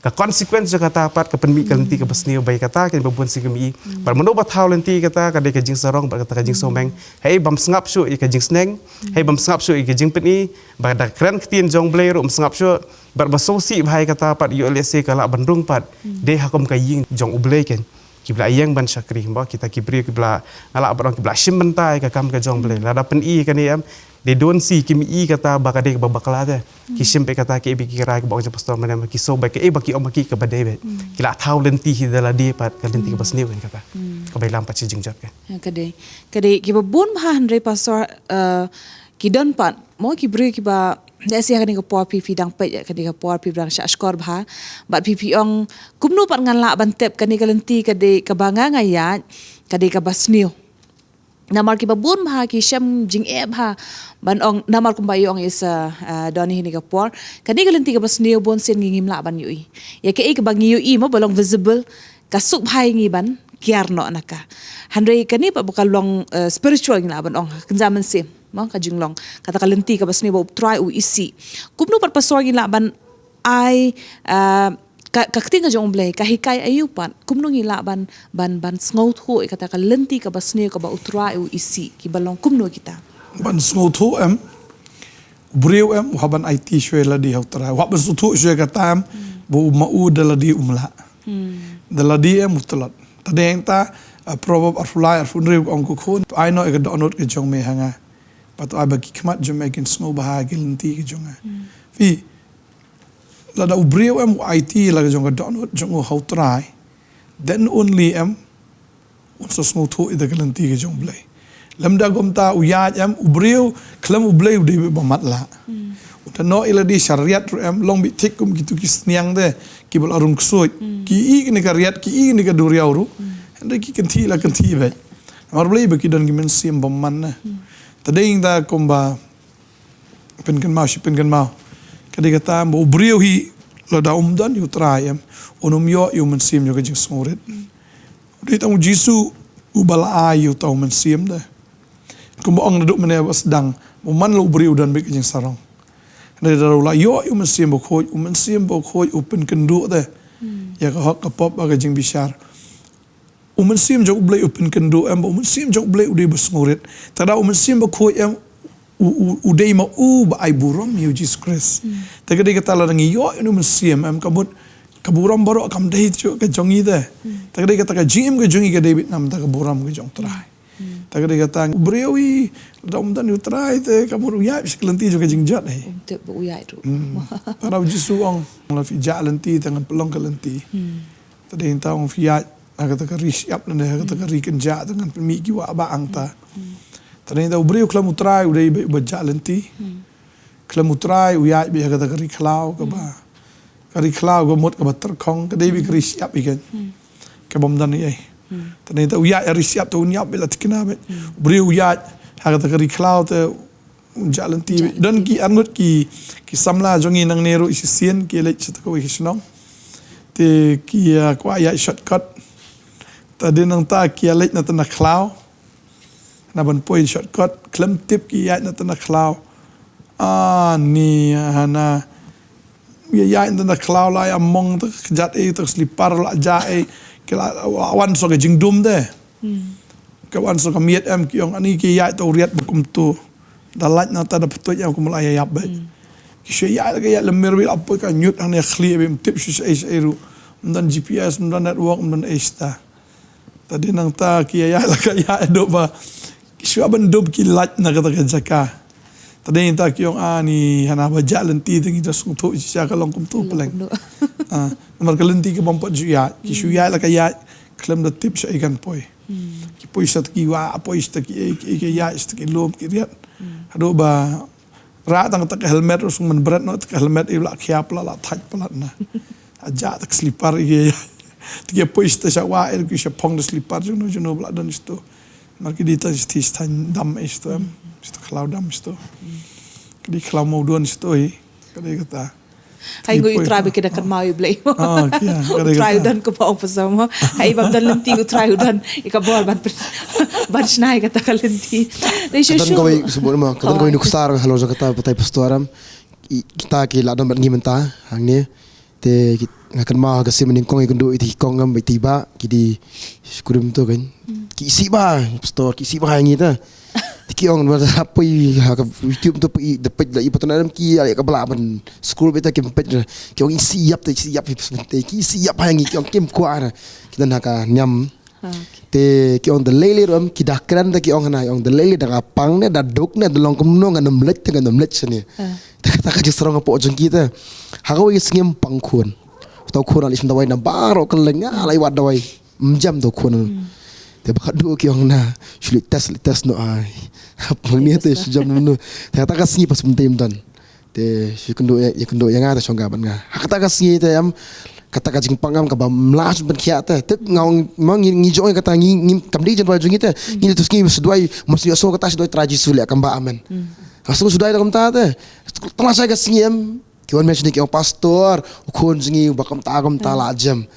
Ka consequence jong kata pat ka pynmih ka lynti kaba sniew, ba ïa kata kan ba bun sien ngim i. Bad mano ba thaw lynti kata, ka dei ka jingsarong bad kata ka jingsngewmeng. Haei bym sngap shuh ïa ka jingsneng, haei bym sngap shuh ïa ka jingpyni, ba da kren ktien jong U Blei ruh ym sngap shuh. Bad ba sngewsih bha ïa kata pat, ïoh lehse ka lah ban rung pat. Dei ha kum ka ïing jong U Blei kan. Kiba la ïeng ban shakri, mo, kita ki briew kiba la, nga lah ban ong kiba la shim bynta ïa ka kam ka jong U Blei. Lada pyni ïa kane em, they don't see, kim i kata ba ka dei kaba bakla te. Ki shim beit kata kaei ba ki rai, kaba ong jong pastor mynne, ki sngew ba kaei ba ki ong ma ki kaba dei beit. Ki la thaw lynti hi da lade pat, ka lynti kaba sniew kan kata. Kaba ïalam pat sha jingjot kan. Ha, ka dei. Ka dei kiba bun bha hynrei pastor, eh, ki don pat, mo, ki briew kiba, lehse ha kane ka por phi, phi dang peit, kane ka por phi dang shah shkor bha. Bad phi, phi ong, kumno pat ngan lah ban tip kane ka lynti ka dei kaba nga nga ïaid, ka dei kaba sniew. Namar kiba bun bha ki shem jingeh bha ban ong, namar kumba ïa ong ïa sa, ah, don hi ni ka por. Kane ka lynti kaba sniew bun sien ngi ngim lah ban ïohi. Ïa kaei kaba ngi ïohi mo ba long visible, ka suk bha ïa ngi ban kiar noh na ka. Hynrei kane pat ba ka long, eh, spiritual ngi lah ban ong, kynja mynsiem mo, ka jinglong kata ka lynti kaba sniew ba U Trai u isih. Kumno pat Pastor ngi lah ban ai, ah, ka, ka ktien ka jong U Blei ka hikai aïu pat, kumno ngi lah ban, ban, ban sngewthuh ïa kata ka lynti kaba sniew kaba U Trai u isih, kiba long kumno kita? Ban sngewthuh em, u briew em u hap ban aiti shuwa ïa lade ha U Trai, u hap ban sngewthuh shuwa ïa kata em ba u ma u da lade um lah. Da lade em u tlot. Te dei hangta, ah, Proverb arphew lai arphew hynriew ka ong, ko khun, to ai noh ïa ka dohnud ka jong me ha nga, bad to ai ba ki khmat jong me kin sngewbha ïa ki lynti ka jong nga. Phi, lada u briew em u aiti la ka jong ka dohnud jong u ha U Trai, then only em un sa sngewthuh ïa ka lynti ka jong U Blei. Lymda kumta u ïaid em, u briew khlem U Blei u dei beit ba matlah. Un da noh ïa lade sha riat ruh em, long beit thik kum kito ki sniang de kiba la rung ksuid. Ki ïohi kane ka riat, ki ïohi kane ka duriaw ruh, hynrei ki kynthih la kynthih beit. Namar balei? Ba ki don ki mynsiem bymman na. Te dei hangta kumba pynkynmaw shi pynkynmaw. Ka dei kata em ba u briew hi lada um don ïa U Trai em, un ym ïoh ïa u mynsiem jong ka jingsngewrit. U dei tang U Jisu uba la ai ïa uta u mynsiem de. Kumba ong naduh mynne ba sdang, ba man la u briew u don beit ka jingsarong. Hynrei lada u la ïoh ïa u Mynsiem Bakhuid, u Mynsiem Bakhuid u pynkynduh de ïa ka hok, ka pop bad ka jingbishar. U Mynsiem jong U Blei u pynkynduh em ba u Mynsiem jong U Blei u dei ba sngewrit. Te da u Mynsiem Bakhuid em, u, u, u dei ma u ba ai burom ïa u Jisu Khrist. Te ka dei kata, lada ngi ïoh ïa u Mynsiem em, ka mut ka burom baroh kam dei shuh ka jong ngi de. Te ka dei kata, ka jingim ka jong ngi ka dei beit namar ka burom ka jong U Trai. Te ka dei kata, u briew hi lada um don ïa U Trai te ka mut u ïaid sha ka lynti jong ka jingjot hi. Um tip ba u ïaid ruh. Te da u Jisu u ong, lada phi jah lynti te ngan pynlong ka lynti. Te dei hangta u ong, phi ïaid ha kata ka ri shyiap lane ha kata ka ri kynjah te ngan pynmih ki wah bah hangta. Te dei hangta u briew khlem U Trai u dei beit uba jah lynti. Khlem U Trai u ïaid beit ha kata ka ri khlaw kaba, ka ri khlaw ka mut kaba tyrkhong, ka dei beit ka ri shyiap hi keiñ. Ka bym don ei ei. Te dei hangta u ïaid ha ri shyiap te un ïap beit la thikna beit. U briew u ïaid ha kata ka ri khlaw te un jah lynti beit. Don ki arngut ki, ki samla jong ngi nangne ruh shisien ki leit sha kawei ka shnong. Te ki, ah, kwah ïaid shortcut. Te dei nangta ki ïaleit na tnat khlaw. Na ban poi shortcut, khlem tip ki ïaid na tnat khlaw. Ani hana. Ïa ïaid na tnat khlaw la ïa mong, te ka kjat ei, te ka slipar la jah ei. Ki la wan sa ka jingdum de. Ka wan sa ka miet em, ki ong ani ki ïaid ta u riat ba kumto. Da lait nangta da pyntuid em, kum la ïa ïap beit. Ki shu ïaid, ka ïaid lem mer beit, la poi ka ñiut hangne khlieh beit, ym tip shuh shaei shaei ruh. Ym don G P S, ym don network, ym don ei shuh ta. Te dei nangta ki ïaid la ka ïaid haduh ba ki shu ïa ban dum, ki lait na kata ka jaka. Te dei nangta ki ong ani hana ba jah lynti te ngi da sngewthuh shisha ka long kumto pleng. Ah, namar ka lynti ka bym pat ju ïaid. Ki shu ïaid la ka ïaid khlem da tip shaei kan poi. Ki poi sha ta ki wah, poi sha ta ki ei, ki ei, ki ïaid sha ta ki lum ki riat. Haduh ba rah tang ta ka helmet ruh sngewbha ban bret noh ta ka helmet, i la khia palat, la thait palat na. Ïa jah ta ka slipar i ei. Te ki poi sha ta sha wah ei, ki sha phong da slipar jong no jong no ba la don sha to. Namar ki dei ta sha ti sha dam ei sha to em. Sha ta khlaw dam sha to. Ki dei khlaw mawdon sha to hi. Ka dei kata. Hai ngi ïohi U Trai ba ki da kynmaw ïa U Blei. Ah, ki ïa, ka dei kata. U Trai u don, kumba ong Pastor mo. Hai bym don lynti U Trai u don ïa ka bor ban pyn-, ban shna ïa kata ka lynti. Dei shuh shuh. Ka don kawei, shu bun mo, ka don kawei nuksa halor jong kata batai Pastor em. Kita ki la don bad ngi mynta hangne. Te ki, nga kynmaw ha ka sien ba nyngkong i kynduh ïa ki kong em, ba ïa ki bah, ki dei skul mynta kan. Ki isih bha, Pastor, ki isih bha ïa ngi ta. Te ki ong ba da poi ha ka YouTube to, poi da peit da i patna em, ki ïa ka bla ban skul beit ta kim peit. Ki ong isih ïap te, isih ïap hi, te ki isih ïap ha ngi, ki ong kim kwah ra. Ki don ha ka niam. Te ki ong da lei lei ruh em, ki da kren te ki ong hana, ki ong da lei lei da nga pang ne, da duk ne, da long kumno ngan ym leit te ngan ym leit shane. Te kata ka jingsarong hapoh jong ki te. Ha kawei ka sngi em pang khun. Uta u khun u la leit shim dawai na baroh kylleng, ah, la i wad dawai. Ym jam uta u khun. Te ba ka duh ki ong na, shu leit test, leit test noh ai. Hap hangne te shu jam noh. Te kata ka sngi pas ym tei ym don. Te shu kynduh ïa, ïa kynduh ïa nga te shong ka bad nga. Ha kata ka sngi te em, Kata ka jingpang em kaba mlach ban khiah te. Te nga ong ma ngi ngi jong kata ngi ngi kam dei jan duwai jong ngi te. Ngi tu sngi sdwai mas yu so kata sdwai Trai Jisu le kam ba amen. Nga song sdwai da kumta te. Tang sa ka sngi em ki wan men sini ki ong pastor u khun jong ngi ba kumta kumta la jem.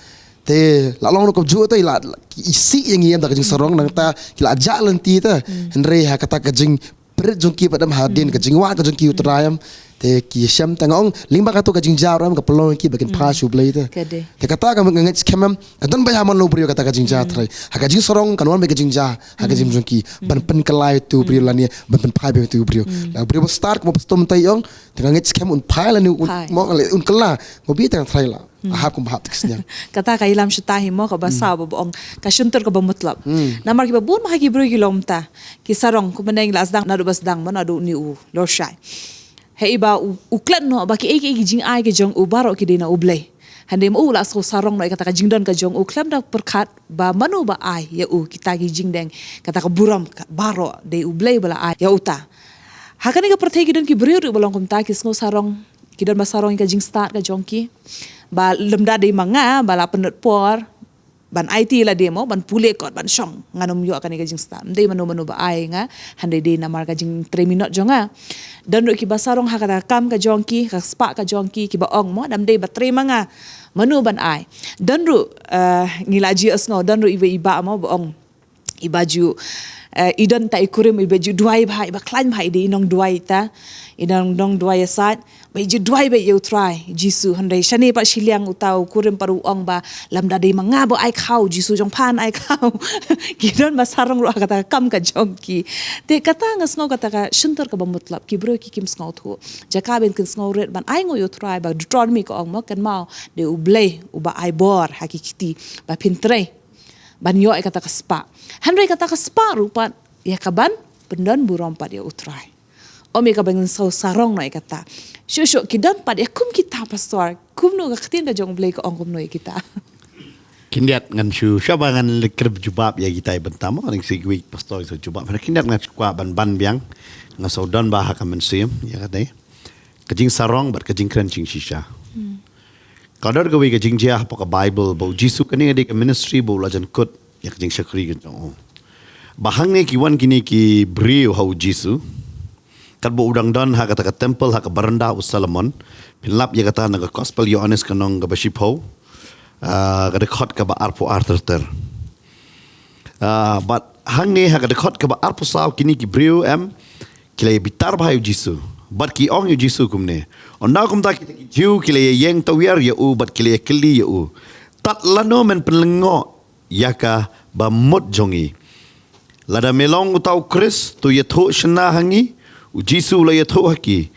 Te la long rukom ju te la isi yang ngi em da ka jingsarong nang ta ki la ja lenti te. Hynrei ha kata ka jing prit jong ki pat em hadien ka jingwad ka jong ki u Trai em. Te ki shem te nga ong lyngba kato ka jingja ruh em ka pynlong ki ba kin phai sha u Blei te. Ka dei. Te kata ka nga ngeit skhem em ka don ba ïa man lo briew kata ka jingja Trai. Ha ka jingsarong kan wan ba ka jingja ha ka jing jong ki ban pynkylla ïa utu u briew lane ban pynphai ba utu u briew. La u briew ba start ka ba pastor mynta ïong te nga ngeit skhem un phai lane un Phai. Mo un kylla mo bi te nga Trai la. Ahap kum ba hap te ka sniang. Kata ka ilam shata hi mo ka ba saw ba ba ong ka shyntur ka ba mutlop. Namar ki ba bun ma ha ki briew ki long mynta. Ki sarong kumba neng la sdang naduh ba sdang mo naduh ni u lor shai. Hei ba u u klet noh ba ki ei ki ei ki jingai ki jong u baroh ki dei na u Blei. Hynrei mo u la sngewsarong noh ïa kata ka jingdon ka jong u khlem da pyrkhat ba mano ba ai ïa u kita ki jingdeng kata ka burom ka baroh dei u Blei ba la ai ïa uta. Ha kane ka pyrthei ki don ki briew ruh ba long kumta ki sngewsarong ki don ba sarong ïa ka jingstad ka jong ki. Ba lymda dei ma nga ba la pynlut por ban aiti lade mo ban pule kot ban shong ngan ym ïoh kane ka jingstad. Ym dei mano mano ba ai nga hynrei dei namar ka jingtrei minot jong nga. Don ruh ki ba sarong ha kata ka kam ka jong ki ka spah ka jong ki ki ba ong mo da ym dei ba trei ma nga mano ban ai. Don ruh eh, ngi la ji ïohsngew don ruh iba iba mo ba ong iba ju eh, i don ta i kurim iba ju duwai bha iba khlaiñ bha i dei i nong duwai ta i nong nong duwai ïa sait ba i ju duwai ba ïa u Trai Jisu hynrei shane pat shiliang uta u kurim pat u ong ba lymda dei ma nga ba ai khaw Jisu jong phan ai khaw. Ki don ba sarong ruh ha kata ka kam ka jong ki. Te kata nga sngew kata ka shyntur ka ba mutlop ki briew ki kim sngewthuh. Jaka ban kin sngew rit ban ai nguh ïa u Trai ba Deuteronomy ka ong mo kynmaw dei u Blei uba ai bor ha ki kti ba phin trei ban ïoh ïa kata ka spah. Hynrei kata ka spah ruh pat ïa ka ban pyndon burom pat ïa u Trai. Ym ïa ka ban ngin sngewsarong noh ïa kata. Shuh shuh ki don pat ïa kum kita pastor. Kumno ka ktien ka jong u Blei ka ong kumno ïa kita. Khyndiat ngan shu shuwa ba ngan leh kyrpad jubab ïa kita i bynta mo ngan shu ïa ki pastor i shu jubab. Khyndiat ngan shu kwah ban ban biang ngan shu don ba ha ka mynsiem ïa kata. Ka jingsarong bad ka jingkren jingshisha. Ka don kawei ka jingjia hapoh ka Bible ba u Jisu kane ka dei ka ministry ba u la jan kut ïa ka jingshakri ka jong u. Ba hangne ki wan kine ki briew ha u Jisu. Katba u dang don ha kata ka temple ha ka baranda u Solomon. Phin lap ïa kata na ka gospel Ïoannis ka lynnong kaba shiphew. Ah, ka dkhot kaba arphew ar ter ter. Ah, bad hangne ha ka dkhot kaba arphew saw kine ki briew em ki la ïa bitar bha ïa u Jisu. Bad ki ong ïa u Jisu kumne. Ynda kumta kita ki Jiw ki la ïa ïeng tawiar ïa u bad ki la ïa kylli ïa u. Tad lano men pynlyngngoh ïa ka bamut jong ngi. Lada me long uta u Khrist to ïathuh shynna ha ngi, u Jisu u la ïathuh ha ki.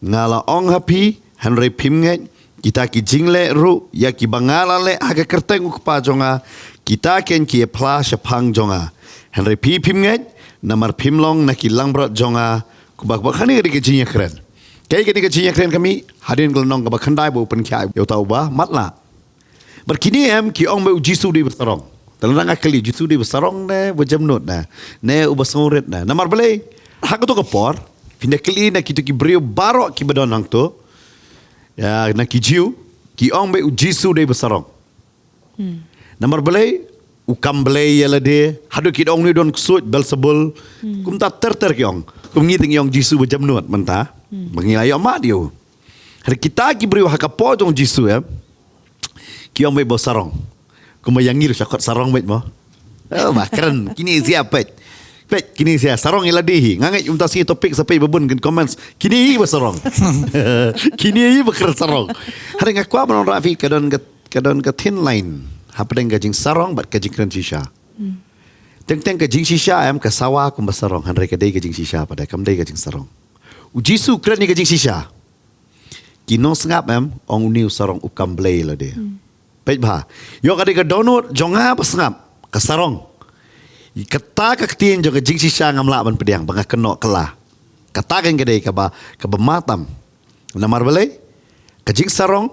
Nga la ong ha phi, hynrei phim ngeit, kita ki jingleh ruh, ïa kiba nga la leh ha ka kyrteng u Kpa jong nga, kita kein ki ïa phla shaphang jong nga. Hynrei phi phim ngeit, namar phim long na ki langbrot jong nga, kumba kumba kane ka dei ka jingïakren. Kaei kane ka jingïakren ka mih, hadien ka lynnong kaba khyndai ba u pynkhia ïa uta uba matlah. Bad kine em ki ong ba u Jisu u dei ba sarong. Te lada nga kylli u Jisu u dei ba sarong ne, ba jemnud ne, ne uba sngewrit ne. Namar balei, ha kato ka por, phin da kylli na kito ki briew baroh kiba don hangto. Ïa, na ki Jiw, ki ong ba u Jisu u dei ba sarong. Namar balei, u kam blei ïa lade, haduh ki da ong ne don ksuid Belsebul. Kumta ter ter ki ong. Kum ngi te ngi ong Jisu ba jemnud mynta. Ba ngi la ïoh mad ïa u. Hynrei kita ki briew ha ka por jong Jisu em. Ki ong beit ba sarong. Kumba ïa ngi ruh sha khot sarong beit mo. Oh, ba kren. Kine sia peit. Peit, kine sia sarong ïa lade hi. Nga ngeit mynta sngi topic sa peit ba bun kin comments. Kine hi ba sarong. Kine hi ba kren sarong. Hynrei nga kwah ban ong ïa phi ka don ka, ka don ka thin line hapdeng ka jingsarong bad ka jingkren shisha. Teng teng ka jingshisha em ka sawa kumba sarong hynrei ka dei ka jingshisha pat de kam dei ka jingsarong. U Jisu u kren ïa ka jingshisha. Ki nongsngap em, ong une u sarong u kam blei lade. Peit bha. Ïoh ka dei ka dohnud jong nga ba sngap, ka sarong. Kata ka ktien jong ka jingshisha ngam lah ban pdiang, ba nga kynnoh kylla. Kata ka dei kaba, kaba matam. Namar balei, ka jingsarong,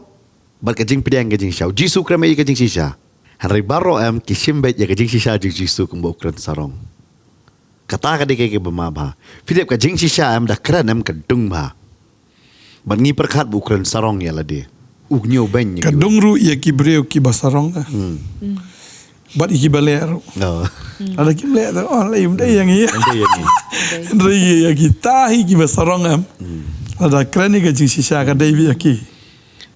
bad ka jingpdiang ka jingshisha. U Jisu u kren ïa ka jingshisha. Hynrei baroh em, ki shim beit ïa ka jingshisha jong u Jisu kumba u kren sarong. Kata ka dei ka kaba ma bha. Philip ka jingshisha em da kren em ka dung bha. Bad ngi pyrkhat ba u kren sarong ïa lade. U ñiew beiñ ïa Ka kiwei. Dung ruh ïa ki briew kiba sarong ka. Hmm. Bad ïa kiba leh ruh. No. Lada kim leh te, oh, lei ym dei ïa ngi. Ym dei ïa ngi. Hynrei ïa kita hi kiba sarong em. Hmm. Lada kren ïa ka jingshisha ka dei beit ïa ki.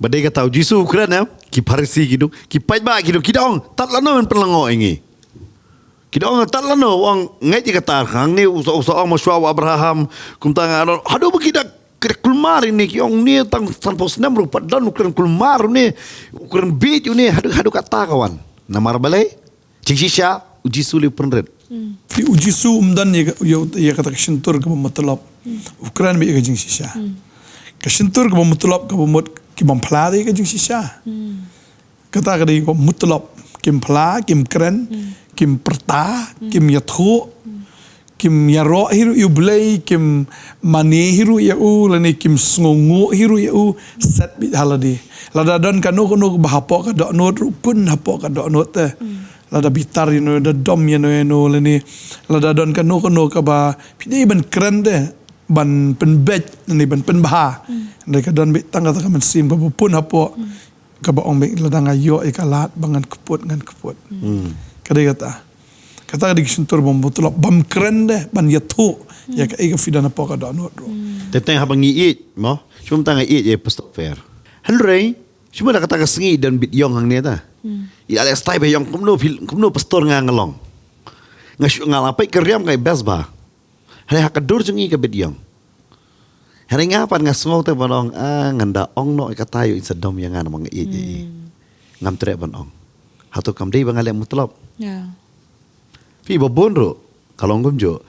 Ba dei kata U Jisu u kren em. Ki Pharisi ki duk, ki paidbah ki duk, ki da ong, tat lano men pynlyngngoh ïa ngi. Ki da ong tat lano, u ong ngeit ïa kata, hangne u sa, u sa ong mynshuwa u Abraham, kumta nga ong, haduh ba ki da, ki da kulmar ïa ngi, ki ong ne tang sanphew snem ruh pat don u kren kulmar une, u kren bieit une, haduh, haduh kata ka wan. Namar balei? Jingshisha, U Jisu lei u pynrit. Phi U Jisu um don ïa, ïa, ïa kata ka shyntur kaba mutlop. U kren beit ïa ka jingshisha. Ka shyntur kaba mutlop kaba mut ki bym phla de ïa ka jingshisha. Kata ka dei ka mutlop, kim phla, kim kren, kim pyrta, kim ïathuh, kim ïaroh hi ruh ïa U Blei, kim mane hi ruh ïa u, lane kim sngewnguh hi ruh ïa u, set beit ha lade. Lada don kano kano kaba hapoh ka dohnud ruh pun hapoh ka dohnud te. Lada bitar ïa no, da dom ïa no ïa no, lane lada don kano kano kaba phi dei ban kren te, ban pynbeit, lane ban pynbha. Hynrei ka don beit tang kata ka mynsiem kaba pun hapoh. Kaba ong beit lada nga ïoh ïa ka lad ba ngan kput, ngan kput. Hmm. Ka dei kata. Kata ka dei ka shyntur bym mutlop, bym kren de, ban ïathuh ïa kaei ka phi don hapoh ka dohnud ruh. Teng teng haba ngi ïeit, mo. Shu mynta nga ïeit ïa Pastor Fer. Hynrei shu mynta kata ka sngi don bit ïong hangne ta. I la leh stai ba ïong kumno phi, kumno pastor nga nga long. Nga shu nga la peit ka riam ka i best ba. Hynrei ha ka dur jong ngi ka bit ïong. Hynrei nga pat nga sngew te ban ong, ah, ngan da ong noh ïa kata ïoh in sa dom ïa nga namar nga ïeit ïa i. Ngam treh ban ong. Hato kam dei ba nga leh mutlop? Ya. Phi ba bun ruh ka long kumjuh.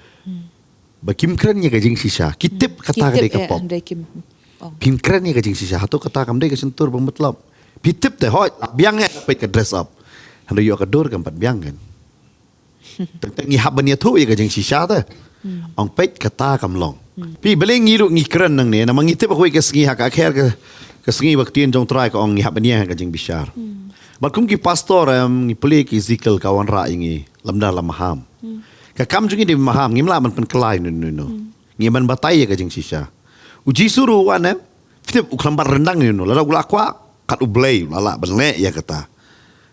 Ba kim kren ïa ka jingshisha. Ki tip kata ka dei ka pop. Kim kren ïa ka jingshisha. Hato kata kam dei ka shyntur ba mutlop? Phi tip te hoi, la biang ïa ka peit ka dress up. Hynrei ïoh ka dur kam pat biang kan. Teng teng ngi hap ban ïathuh ïa ka jingshisha te. Ong peit kata kam long. Phi balei ngi ruh ngi kren nangne, namar ngi tip ha kawei ka sngi ha ka kher ka, ka sngi ba ktien jong Trai ka ong ngi hap ban ïeng ha ka jingbishar. Bad kum ki pastor em, ngi pule ki Ezekiel ka wanrah ïa ngi, lymda la maham. Ka kam jong ngi dei maham, ngim lah ban pynkylla ïano ïano. Ngi ban batai ïa ka jingshisha. U Jisu ruh u wan em, phi tip u khlem bat ryndang ïano, lada u la kwah, kat U Blei, u la lah ban leh ïa kata.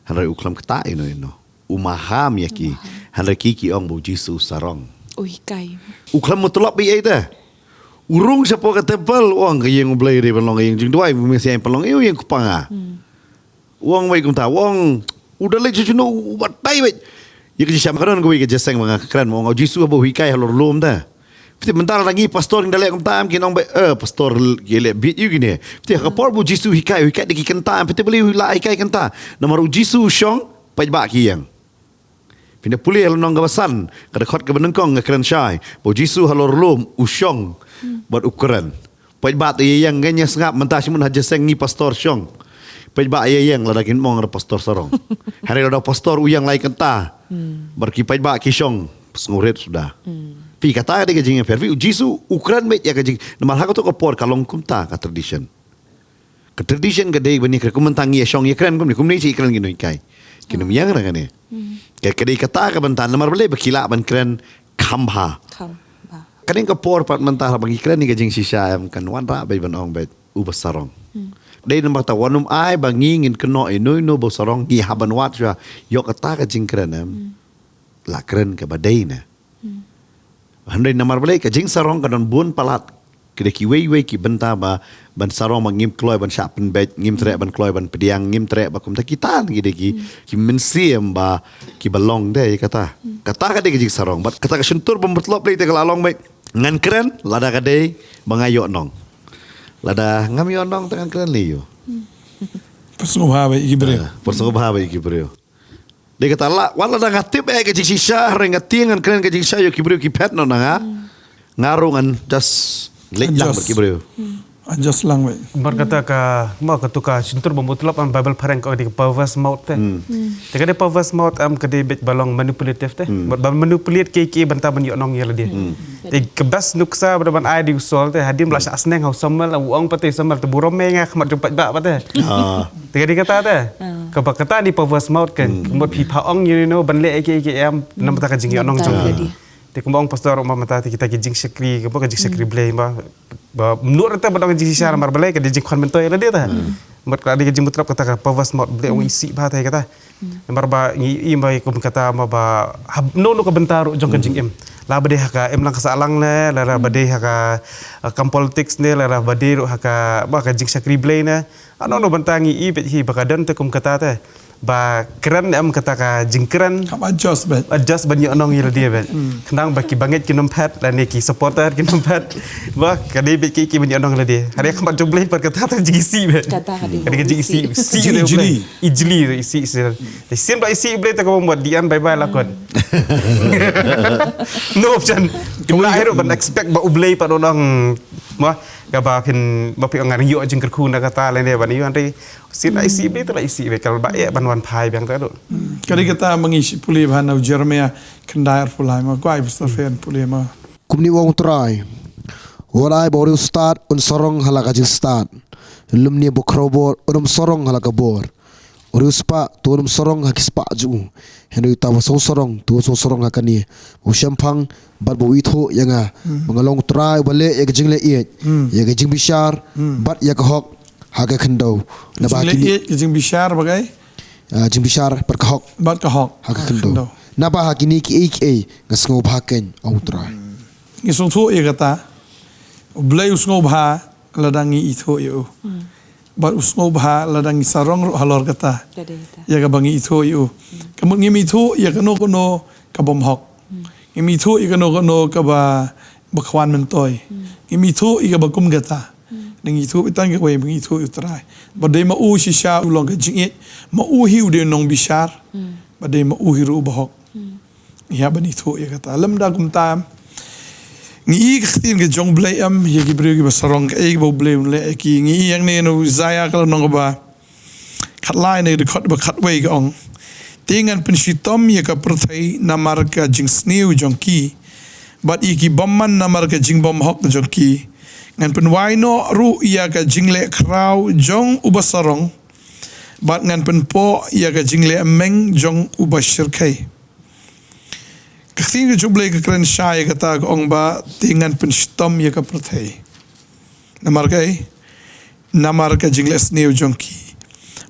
Hynrei u khlem ktah ïano ïano. U maham ïa ki. Hynrei ki ki ong ba U Jisu u sarong. U hikai. U khlem mutlop beit ei te. U rung shapoh ka temple u ong ka ïing U Blei dei ban long ka ïing jingduwai, u Messiah pynlong ïa u ïing kpa nga. U ong wei kumta, u ong u da leit sha shano u batai wei. Ïa ka jingshisha ka don kawei ka jingïaseng ba nga kren, u ong U Jisu haba u hikai halor lum te. Phi tip mynta la ngi pastor ngi da leh kumta em, kin ong ba, eh, pastor ki leh bieit ïa u kine. Phi tip ha ka por ba U Jisu u hikai, u hikai da ki kynta em, phi tip balei u la hikai kynta. Namar U Jisu u shong, paidbah ki ïeng. Phin da pule ha lynnong kaba san, ka dkhot kaba nyngkong nga kren shai ba U Jisu halor lum u shong bad u kren. Paidbah te ïeng, ngin ïa sngap mynta, shimon ha jingïaseng ngi pastor shong. Paidbah ïeng lada kin ong da pastor sarong. Hynrei lada pastor u ïeng lai kynta. Bad ki paidbah ki shong, sngewrit suda. Phi, kata ka dei ka jingïapher. Phi, U Jisu u kren beit ïa ka jing, namar ha kato ka por ka long kumta ka tradition. Ka tradition ka dei ban ïakren, kum mynta ngi ïa shong ïakren kumne, kumne shi ïakren ki nonghikai. Kin ym ïeng ra kane. Ka, ka dei kata ka bynta, namar balei ba ki lah ban kren kham bha. Kham bha. Ka dei ka por pat mynta haba ngi kren ïa ka jingshisha em, kan wanrah beit ban ong beit uba sarong. Dei namar kata wat nym ai ba ngi ngin kynnoh ïano ïano ba u sarong, ngi hap ban wad shuwa ïoh kata ka jingkren em. La kren kaba dei ne. Hynrei namar balei ka jingsarong ka don bun palat. Ki dei kiwei wei ki bynta ba ban sarong ba ngim kloi ban shah pynbeit, ngim treh ban kloi ban pdiang, ngim treh ba kumta, kita ki dei ki, ki mynsiem ba kiba long de ïa kata. Kata ka dei ka jingsarong. Bad kata ka shyntur ba mutlop lei te ka la long beit. Ngan kren lada ka dei ba nga ïoh nong. Lada ngam ïoh nong te ngan kren lei ïoh. Pyrsngewbha beit ïa ki briew. Ah, pyrsngewbha beit ïa ki briew. Dei kata la, wat lada nga tip ïa ka jingshisha, hynrei nga tieng ngan kren ka jingshisha ïa ki briew ki phet noh na nga. Nga ruh ngan just leit lang bad ki briew. Adjust lang beit. Namar kata ka, mo, kato ka shyntur ba mutlop em, Bible phareng ka ong dei ka perverse mouth te. Te ka dei perverse mouth em, ka dei beit ba long manipulative te. Ba manipulate kiei kiei bynta ban ïoh nong ïa lade. Te ka best nuksa ba da ban ai dei u Saul te, hadien ba la shah sneng ha u Samuel, u ong pat te u Samuel te burom me nga ha khmat jong paidbah pat te. Te ka dei kata te. Kaba kata dei perverse mouth kan. Ka mut phi pha ong ïa u, ban leh ïa kiei kiei em, namar kata ka jingïohnong jong ngi. Te kumba ong pastor, ma mynta te kita ki jingshakri, kaba ka jingshakri Blei ba, ba mnuh ruh te ba dang jingshisha namar Blei ka dei jingkhwan myntoi ïa lade te. Mut ka dei ka jingmut kata ka perverse mode, Blei u ong isih bha te kata. Namar ba ngi i mai kum kata ma ba hap no no ka bynta ruh jong ka jingim. La ba dei ha ka im lang ka sah lang ne, la la ba dei ha ka, uh, kam politics ne, la la ba dei ruh ha ka ba ka jingshakri Blei ne. Ano no bynta ngi i beit hi ba ka don te kum kata te. Ba kren em kata ka jingkren. Kam adjust beit. Adjust ban ïoh nong ïa lade beit. Khnang ba ki bangeit ki nongphet lane ki supporter ki nongphet. Ba ka dei beit ki ki ban ïoh nong lade. Hare kam adjust Blei pat kata ta jingsi beit. Kata ka dei. Ka dei ka jingsi. Si ijli. Ijli isi isi. Te sin ba isi Blei ta ka bom buat dian bye bye lakon. No option. Kim lah hirup ban expect ba U Blei pat nong. Ma ka ba phin ba phi ngan ïoh jingkyrkhu na kata lane ban ïoh anti. Sin la isi Blei ta la isi Blei kal ba eh ban wan phai biang ta tu. Ka dei kata ma ngi shi pule ba na u Jeremiah khyndai arphew lai ma kwai pastor fen pule ma. Kumne u ong U Trai. Wat ai ba u riewstad un sarong ha la ka jingstad. Lymne ba u khraw bor un ym sarong ha la ka bor. U riewspah to un ym sarong ha ki spah jong u. Hynrei uta ba sngewsarong to un sngewsarong ha kane. U shemphang bad ba u ithuh ïa nga. Ba nga long U Trai uba leh ïa ka jingleh ïeit. Ïa ka jingbishar bad ïa ka hok ha ka khyndew. Naba kine ïeit ka jingbishar ba kai? Ah, jingbishar bad ka hok. Bad ka hok. Ha ka khyndew. Naba ha kine kiei kiei nga sngewbha kein, ong U Trai. Ngi sngewthuh ïa kata. U Blei u sngewbha lada ngi ithuh ïa u. Bad u sngewbha lada ngi sarong ruh halor kata. Ka dei kata. Ïa kaba ngi ithuh ïa u. Ka mut ngim ithuh ïa kano kano ka bym hok. Ngim ithuh ïa kano kano kaba ba khwan myntoi. Ngim ithuh ïa kaba kum kata. Ngi ithuh ïa tang kawei ba ngi ithuh ïa U Trai. Ba dei ma u shisha u long ka jingïeit. Ma u hi u dei nongbishar. Ba dei ma u hi ruh uba hok. Ïa ban ithuh ïa kata. Lymda kumta. Ngi i ka ktien ka jong U Blei em ïa ki briew kiba sarong kaei ba U Blei un leh ïa ki. Ngi i ïa kane na u Isaiah ka lynnong kaba khatlai na ka dkhot ba khatwei ka ong. Te ngan pynshitom ïa ka pyrthei namar ka jingsniew jong ki. Bad ïa ki bymman namar ka jingbymhok jong ki. Ngan pynwai noh ruh ïa ka jingleh khraw jong uba sarong. Bad ngan pynpoh ïa ka jingleh meng jong uba shyrkhei. Ka ktien ka jong U Blei ka kren shai ïa kata ka ong ba te ngan pynshitom ïa ka pyrthei. Namar kaei? Namar ka jingleh sniew jong ki.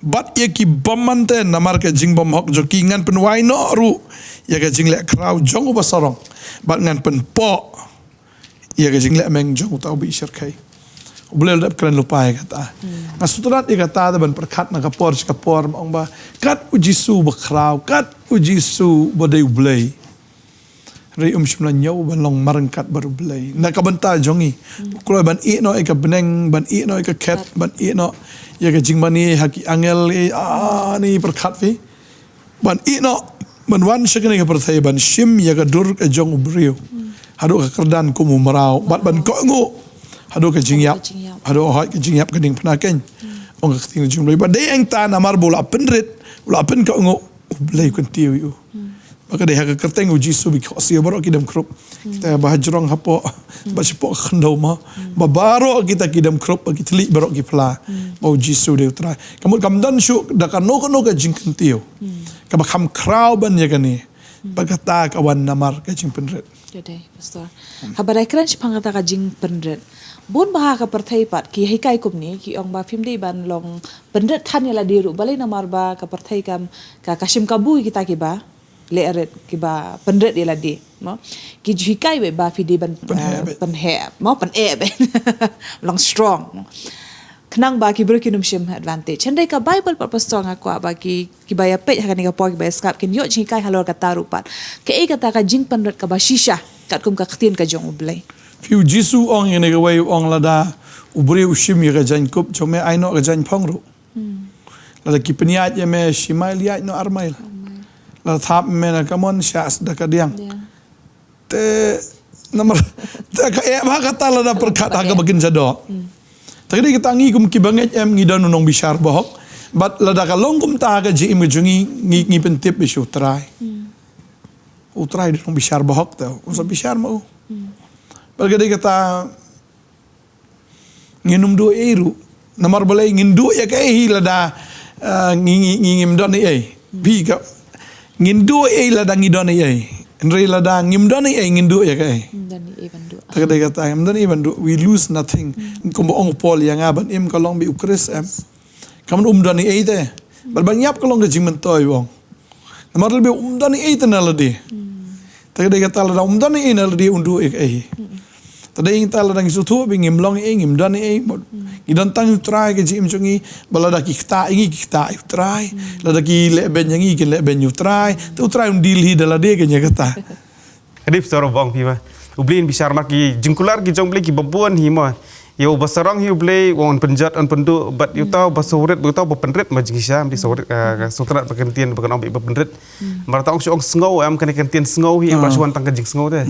Bad ïa ki bymman te namar ka jingbymhok jong ki ngan pynwai noh ruh ïa ka jingleh khraw jong uba sarong. Bad ngan pynpoh ïa ka jingleh meng jong uta uba i shyrkhei. U Blei u dep kren lypa ïa kata. Nga sngewtynnat ïa kata da ban pyrkhat na ka por sha ka por ma ong ba kat u Jisu ba khraw, kat u Jisu ba dei U Blei. Hynrei um shym la ñiew ban long marryngkat bad U Blei. Na ka bynta jong ngi. U kloi ban ïeh noh ïa ka bneng, ban ïeh noh ïa ka khet, ban ïeh noh ïa ka jingmane ha ki angel, eh, ah, ni pyrkhat phi. Ban ïeh noh, ban wan sha kane ka pyrthei, ban shim ïa ka dur ka jong u briew. Haduh ka kyrdan kum u mraw, bad ban kohnguh. Haduh ka jingïap, haduh hoi ka jingïap ka diengphna keiñ. Ong ka ktien jong U Blei. Ba dei hangta namar ba u la pynrit, u la pynkohnguh, U Blei u kyntiew ïa u. Ba ka dei ha ka kyrteng u Jisu ba ki khohsiew baroh ki dem khrup. Kita ba hajrong hapoh, ba shapoh ka khyndew mo. Ba baroh kita ki dem khrup, ba ki thylliej baroh ki phla. Ba u Jisu dei U Trai. Ka mut kam don shuh da kano kano ka jingkyntiew. Kaba kham khraw ban ïa kane. Ba kata ka wan namar ka jingpynrit. Ka dei, Pastor. Haba dei kren shaphang kata ka jingpynrit. Bun ba ha ka pyrthei pat ki hikai kumne ki ong ba phim dei ban long pynrit than ïa lade ruh balei namar ba ka pyrthei kam ka, ka shim kabu ïa kita kiba leh rit kiba pynrit ïa lade mo. Ki ju hikai beit ba phi dei ban pynheh, eh, beit. Pynheh mo, pyneh beit. Long strong mo. Khnang ba ki briew kin ym shim advantage. Hynrei ka Bible pat Pastor nga kwah ba ki, kiba ïa peit ha kane ka por kiba ïa sngap kin ïoh jinghikai halor kata ruh pat. Kaei kata ka jingpynrit kaba shisha katkum ka ktien ka jong U Blei. Phi u Jisu ong ïa kane kawei u ong lada u briew u shim ïa ka jaiñkup jong me ai noh ka jaiñphong ruh. Lada ki pynïaid ïa me shi mail ïaid noh ar mail. Lada thap me na ka mon shah da ka diang. Te namar te ka eh ba kata lada pyrkhat ha kaba kin jadoh. Te ka dei kata ngi kum kiba ngeit em ngi don u nongbishar bahok. Bad lada ka long kumta ha ka jingim ka jong ngi ngi, ngi pyntip ïa sha U Trai. U Trai u dei u nongbishar bahok te. Un sa bishar ma u. Bad ka dei kata Ngin ym duh ei ruh. Namar balei ngin duh ïa kaei hi lada, eh, ngi, ngi, ngi, ngim don ei. Bi ka, ngin duh ei lada ngi don ei. Hynrei lada ngim don ei ngin duh ïa kaei. Ngim don ei ban duh. Ta ka dei kata ngim don ei ban duh. We lose nothing. Kumba ong Paul ïa nga ban im ka long beit u Khrist em. Kam um don ei ei te. Bad ba ngiap ka long ka jingmyntoi u ong. Namar lada um don ei ei te na lade. Te ka dei kata lada um don ei ei na lade un duh ei ei. Te dei ngi ta lada ngi sngewthuh ba ngim long ei ei, ngim don ei ei. Ngi don tang ïa u Trai ka jingim jong ngi. Ba lada ki ktah ïa ngi ki ktah ïa u Trai. Lada ki leh beiñ ïa ngi ki leh beiñ ïa u Trai. Te u Trai un deal hi da lade ka ïa kata. Ka dei sor ba ong phi ma. U Blei un bishar ma, ki jingkular ki jong u Blei kiba bun hi ma. Ïa uba sarong hi u Blei u ong un pynjot un pynduh, bad ïa uta uba sawrit, bad uta uba pynrit ma jingshisha, ym dei sawrit, ah, ka sawrit ba kyntien ba kan ong ba pynrit. Namar ta ong shu ong sngew em, kane ka kyntien sngew hi em, ba shu wan tang ka jingsngew te.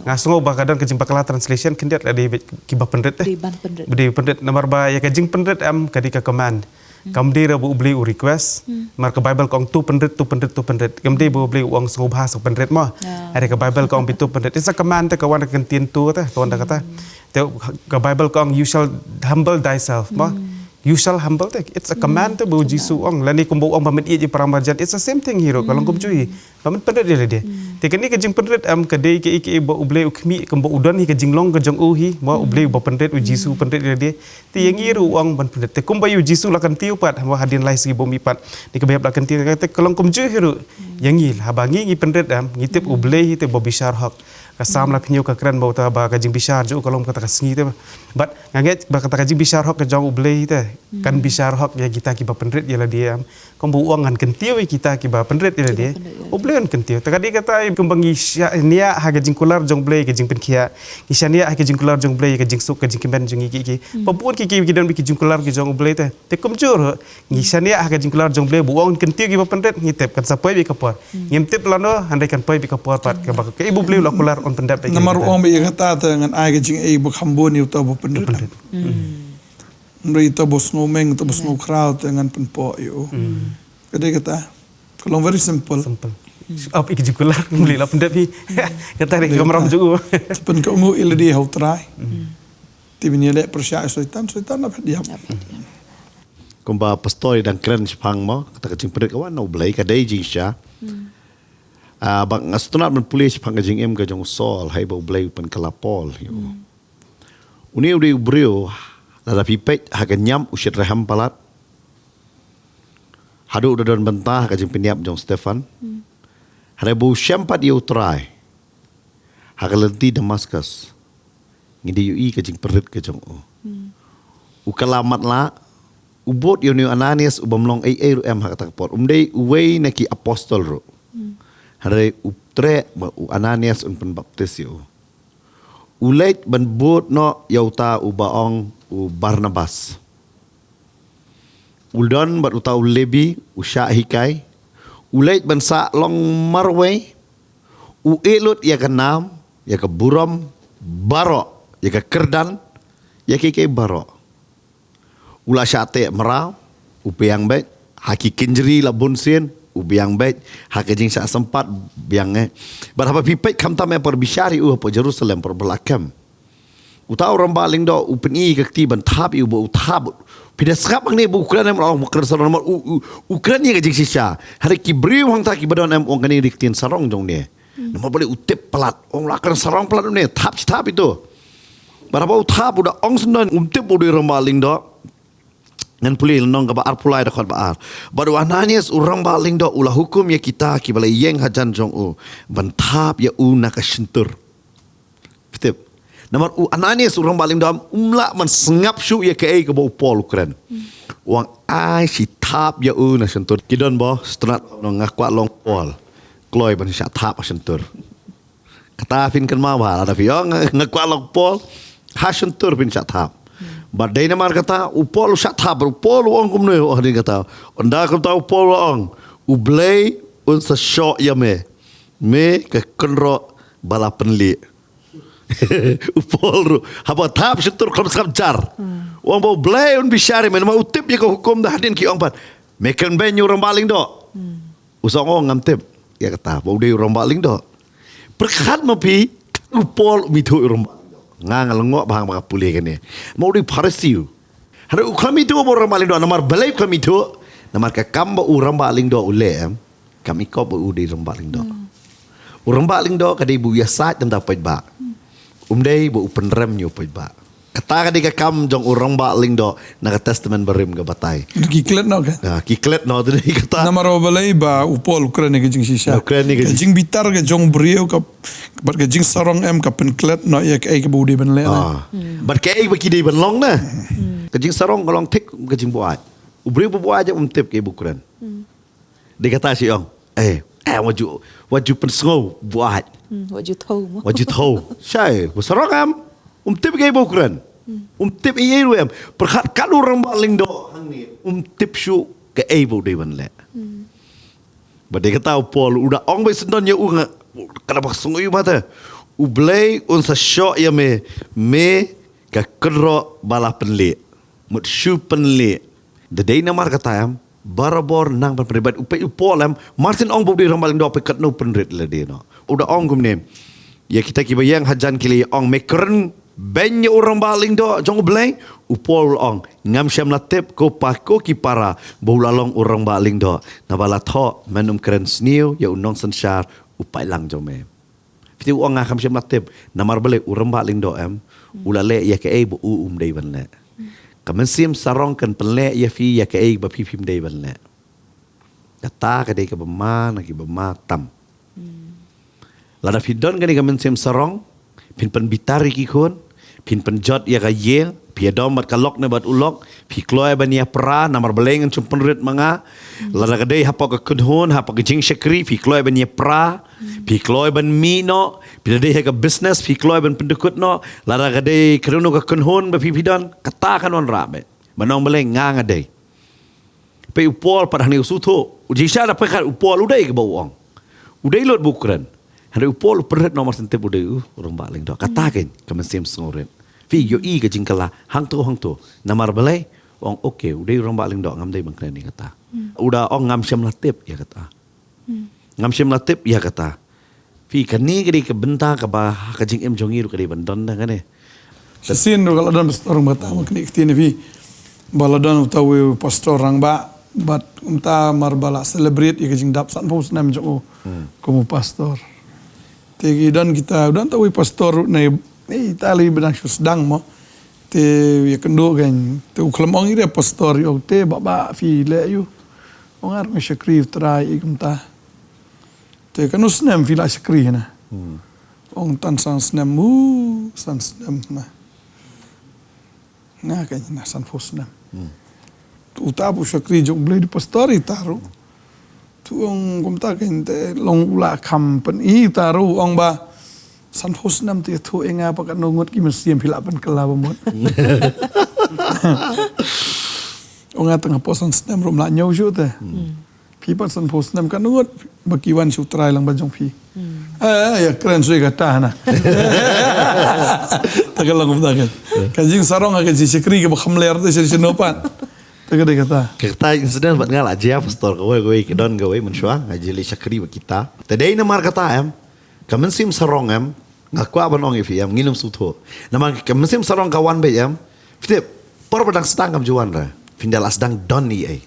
Nga sngew ba ka don ka jingbakla translation khyndiat la dei ba kiba pynrit te. Dei ban pynrit. Ba dei pynrit, namar ba ïa ka jingpynrit em ka dei ka command. Kam dei ruh ba u Blei u request. Namar ka Bible ka ong to pynrit, to pynrit, to pynrit. Kam dei ba u Blei u ong sngewbha sa pynrit mo. Hynrei ka Bible ka ong ba to pynrit. It's a command te, ka wan da ka kyntien to te, ka wan da kata. Te ka Bible ka ong you shall humble thyself mo. You shall humble te. It's a command te ba u Jisu u ong. Lane kumba u ong ba men ïeit ïa para marjan. It's the same thing hi ruh. Ka long kumjuh hi. Ba men pynrit ïa lade. Te kane ka jingpynrit em ka dei kaei kaei ba u Blei u khmih, kumba u don hi ka jinglong ka jong u hi, ba u Blei uba pynrit, u Jisu u pynrit ïa lade. Te ïa ngi ruh u ong ban pynrit. Te kumba ïa u Jisu la kyntiew pat, ba hadien lai sngi bym mih pat. Ni kaba ïap la kyntiew, te ka long kumjuh hi ruh. Ïa ngi haba ngi ngi pynrit em, ngi tip u Blei hi te uba bishar hok. Ka Salm la pynïoh ka kren ba uta ba ka jingbishar jong u ka long kata ka sngi te. Bad nga ngeit ba kata ka jingbishar hok ka jong u Blei hi te kan bishar hok ïa kita kiba pynrit ïa lade em. Kumba u ong ngan kyntiew ïa kita kiba pynrit ïa lade. U Blei un kyntiew. Te ka dei kata kumba ngi shaniah ha ka jingkular jong u Blei ka jingpynkhiah. Ngi shaniah ha ka jingkular jong u Blei ka jingsuk ka jingkmen jong ngi ki ki. Ba bun ki ki ki don ki jingkular ki jong u Blei te. Te kumjuh ruh ngi shaniah ha ka jingkular jong u Blei ba u ong un kyntiew kiba pynrit, ngi tip kan sa poi bad ka por. Ngim tip lano hynrei kan poi bad ka por pat, kaba kaei ba u Blei u la kular un pyndep bad. Namar u ong ba ïa kata te ngan ai ka jingaiei ba kham bun ïa uta uba pynrit. Hynrei uta uba sngew meng, uta uba sngew khraw te ngan pynpoh ïa u. Ka dei kata. Ka long very simple. Simple. Ap ïa ka jingkular, u Blei la pyndep hi. Kata dei ka kamram jong u. Te pynkohnguh ïa lade ha u Trai. Te ban ïaleh pyrshah ïa u Soitan, Soitan la phet ïap. Kumba pastor i dang kren shaphang mo, kata ka jingpynrit ka wan na u Blei ka dei jingshisha. Ah, ba nga sngewtynnat ban pule shaphang ka jingim ka jong u Saul, haba u Blei u pynkylla Paul ïa u. Une u dei u briew, lada phi peit ha ka niam u shitrhem palat. Haduh u da don bynta ha ka jingpynïap jong u Stephan. Hynrei ba u shem pat ïa u Trai ha ka lynti Damascus, ngi dei ïohi ka jingpynrit ka jong u. U kylla matlah, u bud ïa une u Ananias u bym long ei ei ruh em ha kata ka por. Um dei uwei na ki apostol ruh. Hynrei u treh ba u Ananias un pynbaptis ïa u. U leit ban bud noh ïa uta uba ong u Barnabas. U don bad uta u Lebi, u shah hikai. U leit ban sah long marwei. U ïeh lut ïa ka nam, ïa ka burom baroh, ïa ka kyrdan, ïa kiei kiei baroh. U la shah teh mraw, u biang beit, ha ki kynjri la bun sien, u biang beit, ha ka jingshah sympat, biang eh. Bad haba phi peit khamtam eh por bishar ïa u hapoh Jerusalem por ba la kem. Uta u rangbah lyngdoh, u pyni ka kti ban thap ïa u ba u thap. Phi da sngap hangne ba u kren em, u kren sarong namar u, u, u kren ïa ka jingshisha. Hynrei ki briew hangta kiba don em u ong kane dei ka ktien sarong jong une. Namar balei u tip palat, u ong la kren sarong palat une, thap shi thap ito. Bad haba u thap u da ong syndon, um tip u dei rangbah lyngdoh. Ngan pule lynnong kaba arphew lai dkhot ba ar. Bad u Ananias u rangbah lyngdoh u la hukum ïa kita kiba la ïeng hajan jong u ban thap ïa u na ka shyntur. Phi tip. Namar u Ananias u rangbah lyngdoh um lah ban sngap shuh ïa kaei kaba u Paul u kren. U ong ai shi thap ïa u na shyntur. Ki don ba sngewtynnat, nga kwah long Paul. Kloi ban shah thap ha shyntur. Kata phin kynmaw ba lada phi ong nga, nga kwah long Paul. Ha shyntur phin shah thap. Bad dei namar kata u Paul u shah thap, u Paul u ong kumne, u ong hadien kata. Ynda kumta u Paul u ong, U Blei un sa shoh ïa me. Me ka kynroh ba la pynlieh. U Paul ruh haba thap shyntur khlem sngap jar. U ong ba U Blei un bishar ïa me, namar u tip ïa ka hukum da hadien ki ong pat, me kren beiñ ïa u rangbah lyngdoh. U sa ong, ngam tip ïa kata ba u dei u rangbah lyngdoh. Pyrkhat ma phi, u Paul um ithuh ïa u rangbah lyngdoh. Nga nga lyngngoh ba hang ba nga pule kane. Ma u dei Pharisi u. Hynrei u khlem ithuh ba u rangbah lyngdoh, namar balei u khlem ithuh? Namar ka kam ba u rangbah lyngdoh u leh em, kam i kop ba u dei rangbah lyngdoh. U rangbah lyngdoh ka dei ba u ïasaid tang da u paidbah. Um dei ba u pynrem ïa u paidbah. Kata ka dei ka kam jong u rangbah lyngdoh na ka Testament Barim ka batai. Ki klet noh ka. Ha, ki klet noh, te dei kata. Namar ba balei ba u Paul u kren ïa ka jingshisha. U kren ïa ka Ka jing- jingbitar ka jong u briew ka, bad ka jingsarong em ka pynklet noh ïa kaei kaba u dei ban leh na. Ah. Bad kaei ba ki dei ban long na. Ka jingsarong ka long thik ka jingbuaid. U briew ba buaid um tip kaei ba u kren. Dei kata shi ong. Eh, eh, wat ju, wat ju pynsngew buaid. Hmm, wat ju thew mo. Wat ju thew. Shai, ba sarong em. Um tip kaei ba u kren. Um tip ei ei ruh em. Pyrkhat katno u rangbah lyngdoh hangne. Um tip shuh kaei ba u dei ban leh. Ba dei kata u Paul u da ong ba syndon ïa u nga. Ka da ba sngew ïa u mata. U Blei un sa shoh ïa me. Me ka kynroh ba la pynleh. Mut shu pynleh. Da dei namar kata em. Barabor nang ban pynrit. Bad u peit u Paul em, mar shu ong ba u dei rangbah lyngdoh, peit katno pynrit lade noh. U da ong kumne. Ïa kita kiba ïeng hajan ki la ong, me kren beiñ ïa u rangbah lyngdoh jong u Blei. U Paul u ong, ngam shym la tip ko pa ko ki para ba u la long u rangbah lyngdoh. Naba la thoh, men ym kren sniew ïa u nongsynshar u paidlang jong me. Phi tip u ong, nga kam shym la tip. Namar balei? U rangbah lyngdoh em, u la leh ïa kaei ba u um dei ban leh. Ka mynsiem sarong kan pynleh ïa phi ïa kaei ba phi phim dei ban leh. Kata ka dei kaba ma na kiba ma tam. Lada phi don kane ka mynsiem sarong, phin pynbitar ïa ki khun, phin pynjot ïa ka ïing, phi ïadom bad ka lok ne bad u lok, phi kloi ban ïapra, namar balei ngan shym pynrit ma nga. Lada ka dei hapoh ka kynhun, hapoh ka jingshakri, phi kloi ban ïapra, phi kloi ban mih noh, phi, lada dei ha ka business, phi kloi ban pyndykut noh, lada ka dei kano kano ka kynhun ba phi phi don, kata kan wanrah beit. Ban ong balei? Nga nga dei. Peit u Paul pat hangne u sngewthuh. U jingshisha da pyrkhat u Paul u dei kaba u ong. U dei lut ba u kren. Hynrei u Paul u pynrit noh mar shu tip u dei u rangbah lyngdoh. Kata kein ka mynsiem sngewrit. Phi ïohi ka jingkylla hangto hangto. Namar balei? U ong, okay, u dei u rangbah lyngdoh, ngam dei ban kren ïa kata. U da ong, ngam shym la tip ïa kata. Ngam shym la tip ïa kata. Phi, kane ka dei ka bynta kaba ha ka jingim jong ngi ruh ka dei ban don da kane. Shisien ruh ka la don pastor rangbah, ta ma kane ka ktien phi. Ba la don uta uwei u pastor rangbah bad kumta mar ba la celebrate ïa ka jingdap sanphew snem jong u kum u pastor. Te ki don kita, don uta uwei u pastor ruh ne, eh, ita lei ba dang shu sdang mo. Te ïakynduh kein, te u khlem ong ïa u pastor, ïa u te, bah bah phi leh aïu? Ong nga ruh nga shakri U Trai, ïa kumta. Te katno snem phi la shakri hana? Ong tang san snem, u, san snem na. Nga kein na sanphew snem. Uta u shakri jong U Blei, u dei pastor, ita ruh. Te ong kumta kein, te long u la kham pyni, ita ruh ong ba sanphew snem te ïathuh ïa nga pat katno ngut ki mynsiem phi la pynkylla ba mut. Ong nga tang hapoh san snem ruh ym lah ñiew shuh te. Phi pat sanphew snem katno ngut ba ki wan sha U Trai lang ba jong phi. Eh, ïa kren shuh ïa kata na. Ta ka long kumta kein. Ka jingsarong ka jingshakri kaba kham ler te sha shano pat. Te ka dei kata. Kata incident pat nga la jia pastor kawei kawei, ka don kawei mynshuwa nga ju leit shakri bad kita. Te dei namar kata em. Ka mynsiem sarong em, nga kwah ban ong ïa phi em, ngin ym sngewthuh. Namar ka mynsiem sarong ka wan beit em. Phi tip, por ba dang sdang kam ju wan re. Phin da la sdang don ei ei.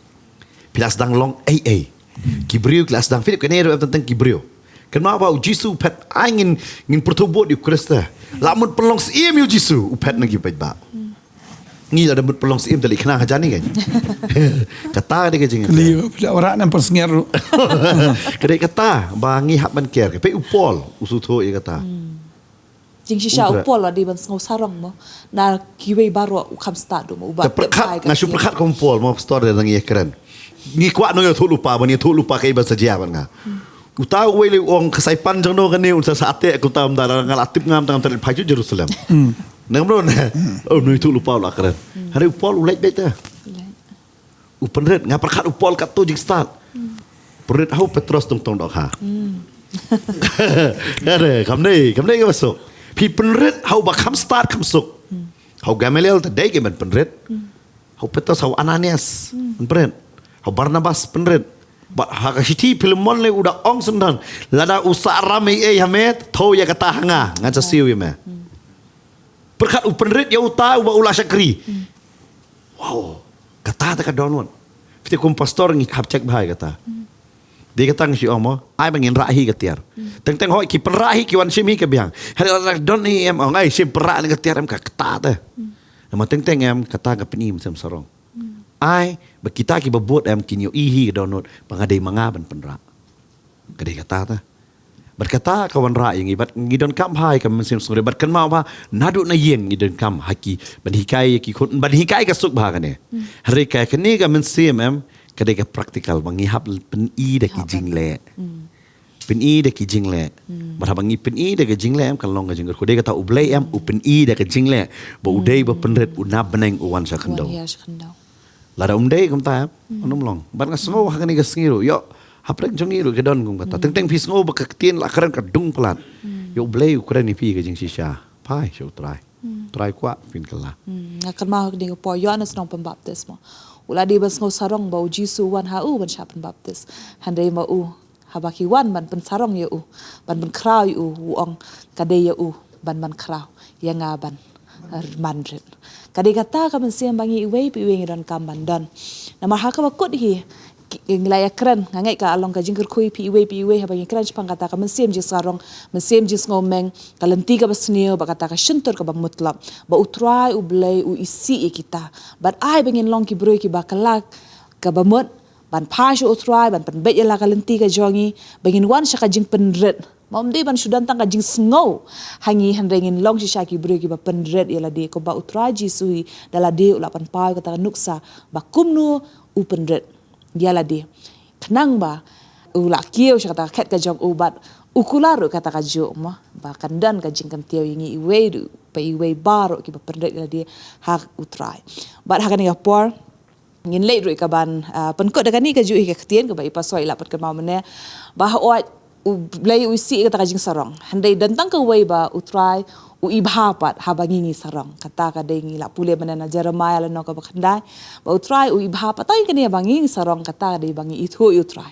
Phi la sdang long ei ei. Ki briew ki la sdang, phi tip, kane ruh em teng teng ki briew. Kynmaw ba u Jisu u phet, ai ngin, ngin pyrthuh bud ïa u Khrist. La mut pynlong syiem ïa u Jisu, u phet na ki paidbah. Ngi la da mut pynlong syiem te leit khnang hajan ngi kein. Kata ka dei ka jing. Kali ka phi la wanrah ne em, pynsngiat ruh. Ka dei kata ba ngi hap ban care. Peit u Paul u sngewthuh ïa kata. Jingshisha u Paul u dei ban sngew sarong mo na kiwei baroh, u kham stad ruh mo, u ba. Te pyrkhat, nga shu pyrkhat kum u Paul mo, pastor, da ngi ïakren. Ngi kwah nong ïathuhlypa, ban ïathuhlypa kaei ba sa jia bad nga. Uta uwei lei u ong, ka saipan jong no kane un sa sah te, kumta, kumta, nga la tip, ngam tang, ngam tang leit phai sha Jerusalem. Nang mano ne? Oh, nong ïathuhlypa u la kren. Hynrei u Paul u leit beit te. U pynrit, nga pyrkhat u Paul katto jingstad. Pynrit ha u Petros tong tong dohkha. Ade, kam dei, kam dei kaba suk. Phi pynrit ha uba kham stad kham suk. Ha u Gamaliel te dei ki ban pynrit. Ha u Petros, ha u Ananias pynrit. Ha u Barnabas pynrit. Bad ha ka shithi Philemon lei u da ong syndon. Lada u sah ram ei ei ha me, thew ïa kata ha nga, ngan sa siew ïa me. Pyrkhat u pynrit ïa uta uba u la shakri. Wow, kata te ka don wat. Phi tip kum pastor ngi hap check bha ïa kata. Dei kata ngi shu ong mo, ai ba ngin rah hi ka tiar. Teng teng hooid ki pynrah hi, ki wan shim hi ka biang. Hynrei lada don hi em, ong ai shim pynrah ne ka tiar em, ka kata te. Namar teng teng em kata ka pyni mynsiem sarong. Ai ba kita kiba bud em kin ïohi hi ka dohnud ba nga dei ma nga ban pynrah. Ka dei kata ta. Bad kata ka wanrah ïa ngi bad ngi donkam bha ïa ka mynsiem sngewdei bad kynmaw bha naduh na ïing ngi donkam ha ki ban hikai ïa ki khun ban hikai ka suk bha kane. Hynrei ka kane ka mynsiem em ka dei ka practical ba ngi hap pyni da ki jingleh. Pyni da ki jingleh. Bad haba ngi pyni da ki jingleh em kan long ka jingkyrkhu dei kata U Blei em u pyni da ka jingleh ba u dei ba pynrit u na bneng u wan sha khyndew. Lada um dei kumta em un ym long. Bad nga sngew ha kane ka sngi ruh ïoh hapdeng jong ngi ruh ka don kum kata. Teng teng phi sngew ba ka ktien la kren ka dung palat. Ïoh U Blei u kren ïa phi ka jingshisha. Phai sha U Trai. U Trai kwah phin kylla. Nga kynmaw ha kane ka por ïoh na shnong pynbaptis mo. U la dei ban sngew sarong ba U Jisu u wan ha u ban shah pynbaptis. Hynrei ma u haba ki wan ban pynsarong ïa u ban pynkhraw ïa u u ong ka dei ïa u ban ban khraw ïa nga ban man rit. Ka dei kata ka mynsiem ba ngi iwei pa iwei ngi donkam ban don. Namar ha kaba kut hi ngi la ïa kren nga ngeit ka long ka jingkyrkhu ïa phi iwei pa iwei haba ngi kren shaphang kata ka mynsiem jingsarong, mynsiem jingsngewmeng, ka lynti kaba sniew bad kata ka shyntur kaba mutlop ba U Trai U Blei u isih ïa kita. Bad ai ba ngin long ki briew kiba kylla kaba mut ban phai sha U Trai ban pynbeit ïa la ka lynti ka jong ngi ba ngin wan sha ka jingpynrit. Ba um dei ban shu don tang ka jingsngew ha ngi hynrei ngin long shisha ki briew kiba pynrit ïa lade kumba U Trai Jisu hi da lade u la pynpaw kata ka nuksa ba kumno u pynrit ïa lade. Khnang ba u la kiew sha kata ka khet ka jong u bad u kular ruh kata ka juh mo ba kan don ka jingkyntiew ïa ngi iwei ruh pa iwei baroh kiba pynrit ïa lade ha U Trai. Bad ha kane ka por ngin leit ruh ka ban pynkut da kane ka juh hi ka ktien kaba i pastor i la pynkynmaw mynne ba ha u U Blei u isih kata ka jingsarong. Hynrei don tang kawei ba U Trai u ibha pat haba ngi ngi sarong. Kata ka dei ngi la pule mynne na Jeremiah lynnong kaba khyndai ba U Trai u ibha pat tang kane ba ngi ngi sarong kata ka dei ba ngi ithuh ïa U Trai.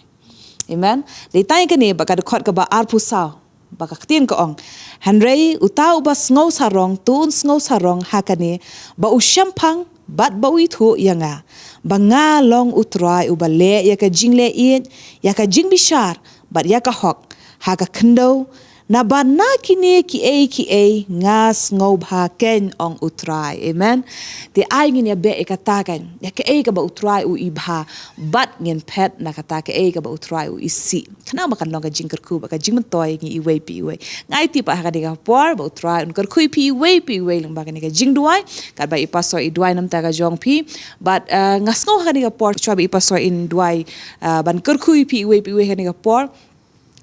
Amen. Dei tang kane ba ka dkhot kaba arphew saw ba ka ktien ka ong. Hynrei uta uba sngew sarong to un sngew sarong ha kane ba u shemphang bad ba u ithuh ïa nga ba nga long U Trai uba leh ïa ka jingleh ïeit ïa ka jingbishar bad ïa ka hok ha ka khyndew naba na kine kiei kiei nga sngewbha keiñ ong U Trai. Amen. Te ai ngin ïa beh ïa kata keiñ ïa kaei kaba U Trai u ibha bad ngin phet na kata kaei kaba U Trai u isih. Khnang ba kan long ka jingkyrkhu bad ka jingmyntoi ngi iwei pa iwei. Nga aiti pat ha kane ka por ba U Trai un kyrkhu ïa phi iwei pa iwei lyngba kane ka jingduwai katba i pastor i duwai namar ka jong phi. Bad nga sngew ha kane ka por shuwa ba i pastor in duwai ban kyrkhu ïa phi iwei pa iwei ha kane ka por.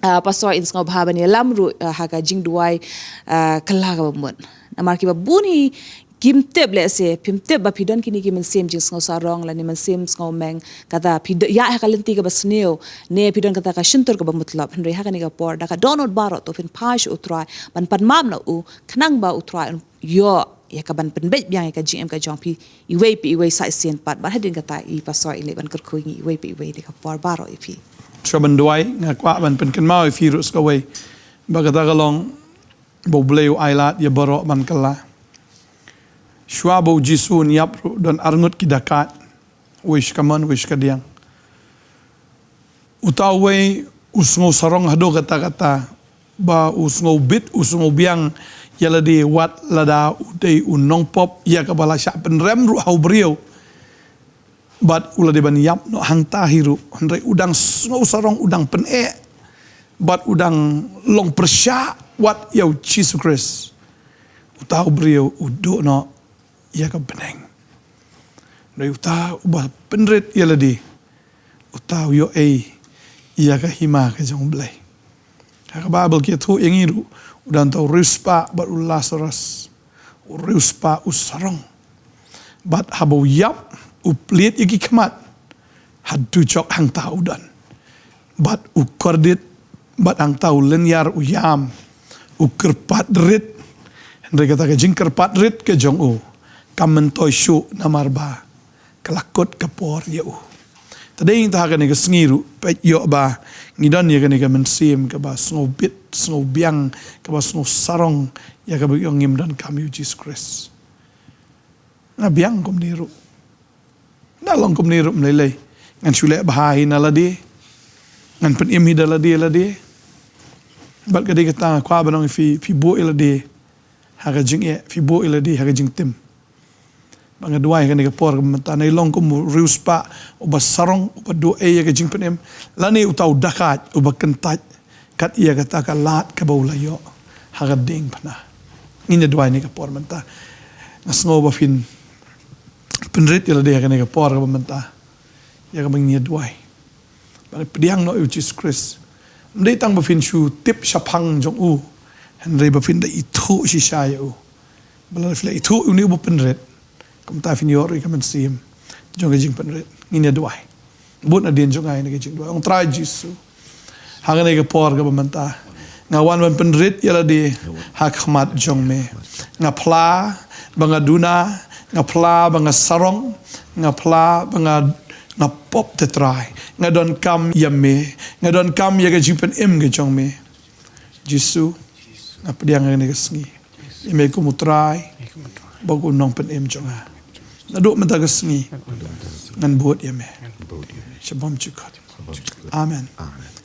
Pastor in sngewbha ban ïalam ruh ha ka jingduwai kylla kaba mut. Namar kiba bun hi kim tip lehse phim tip ba phi don kine ki mynsiem jingsngew sarong lane mynsiem sngewmeng kata phi ïa ha ka lynti kaba sniew ne phi don kata ka shyntur kaba mutlop hynrei ha kane ka por da ka dohnud baroh to phin phai sha U Trai ban pan map na u khnang ba U Trai un ïoh ïa ka ban pynbeit biang ïa ka jingim ka jong phi iwei pa iwei sa shisien pat bad hadien kata i pastor in leh ban kyrkhu ïa ngi iwei pa iwei da ka por baroh ïa phi. Shuwa ban duwai nga kwah ban pynkynmaw ïa phi ruh sa kawei ba kata ka long ba U Blei u ailad ïa baroh ban kylla. Shuwa ba U Jisu un ïap ruh don arngut ki dakait, wei sha kamon wei sha kadiang. Uta uwei u sngew sarong haduh katta katta ba u sngew bit u sngew biang ïa lade wat lada u dei u nongpop ïa kaba la shah pynrem ruh ha u briew. Bad u la dei ban ïap noh hangta hi ruh hynrei u dang sngew sarong u dang pyneh bad u dang long pyrshah wat ïa u Jisu Khrist. Uta u briew u duh noh ïa ka bneng. Hynrei uta uba pynrit ïa lade uta u ïoh ei ïa ka hima ka jong U Blei. Ha ka Baibl ki ïathuh ïa ngi ruh u dang uta u riewspah bad u Lasarus. U riewspah u sarong. Bad haba u ïap u plied ïa ki khmat haduh jok hangta u don. Bad u kordit bad hangta u lynñiar u ïam u kyrpad rit. Hynrei kata ka jingkyrpad rit ka jong u kam myntoi shuh namar ba ka la kut ka por ïa u. Te dei ngi ta ha kane ka sngi ruh peit ïoh ba ngi don ïa kane ka mynsiem kaba sngew bit sngew biang kaba sngew sarong ïa kaba ïoh ngim don kam ïa u Jisu Khrist. Nga biang kumne ruh. Nga long kumne ruh mlei lei. Ngan shu leh bha hi na lade. Ngan pynim hi da lade lade. Bad ka dei kata nga kwah ban ong ïa phi phi buh ïa lade ha ka jingeh phi buh ïa lade ha ka jingtim. Ba nga duwai ha kane ka por kaba mynta, nai long kum u riewspah uba sarong, uba duh ei ïa ka jingpynim, lane uta u dakaid uba kyntait kat ïa kata ka lad kaba u la ïoh ha ka diengphna. Ngin ïa duwai ha kane ka por mynta. Nga sngew ba phin pynrit ïa lade ha kane ka por kaba mynta, ïa kaba ngin ïa duwai. Ba pdiang noh ïa u Jisu Khrist. Ym dei tang ba phin shu tip shaphang jong u, hynrei ba phin da ithuh shisha ïa u. Ba lada phi la ithuh ïa une uba pynrit, kumta phin ïoh ruh ïa ka mynsiem jong ka jingpynrit. Ngin ïa duwai. Bud nadien jong nga ïa kane ka jingduwai. Ong, Trai Jisu, ha kane ka por kaba mynta, nga wan ban pynrit ïa lade ha khmat jong me. Nga phla ba nga duna, nga phla ba nga sarong, nga phla ba nga, nga pop, te Trai. Nga donkam ïa me, nga donkam ïa ka jingpynim ka jong me. Jisu, nga pdiang ha kane ka sngi ïa me kum u Trai bad u Nongpynim jong nga. Naduh mynta ka sngi ngan bud ïa me sha bymjukut. Amen.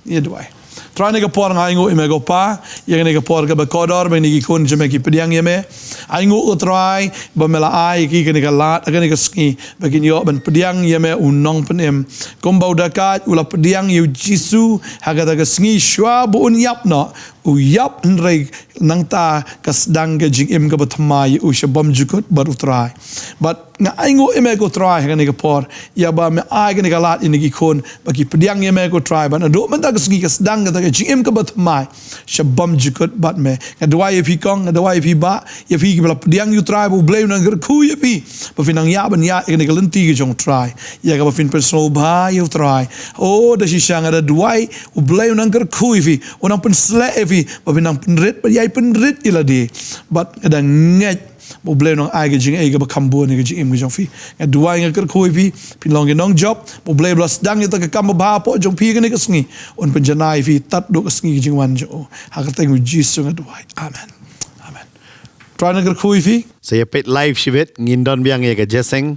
Ngin ïa duwai. Trai, ha kane ka por nga ainguh ïa me ko Pa, ïa kane ka por kaba kordor ba kine ki khun jong me ki pdiang ïa me. Ainguh ko Trai ba me la ai ïa ki kane ka lad ha kane ka sngi ba kin ïoh ban pdiang ïa me u Nongpynim. Kumba u dakaid u la pdiang ïa u Jisu ha kata ka sngi shuwa ba un ïap noh, u ïap, hynrei nangta ka sdang ka jingim kaba thymmai ïa u sha bymjukut bad u Trai. Bad nga ainguh ïa me ko Trai ha kane ka por, ïa ba me ai kane ka lad ïa kine ki khun ba ki pdiang ïa me ko Trai, bad naduh mynta ka sngi ka sdang kata ka jingim kaba thymmai sha bymjukut bad me. Nga duwai ïa phi kong, nga duwai ïa phi bah, ïa phi kiba la pdiang ïa u Trai, ba U Blei un nang kyrkhu ïa phi ba phin nang ïaid ban ïaid ïa kane ka lynti ka jong u Trai, ïa kaba phin pynsngewbha ïa u Trai. Oh, da shisha nga da duwai U Blei un nang kyrkhu ïa phi, un nang pynsleh ïa phi ba phin nang pynrit bad ïai pynrit ïa lade. Bad nga da ngeit ba U Blei un nang ai ka jingai kaba kham bun ïa ka jingim ka jong phi. Nga duwai, nga kyrkhu ïa phi, phin long ki nongjop. Ba U Blei ba la sdang ïa kata ka kam babha hapoh jong phi ha kane ka sngi, un pynjanai ïa phi tad haduh ka sngi ka jingwan jong u. Ha ka kyrteng U Jisu nga duwai. Amen. Amen. Trai un nang kyrkhu ïa phi. Sa ïa peit live shibit, ngin don biang ïa ka jingïaseng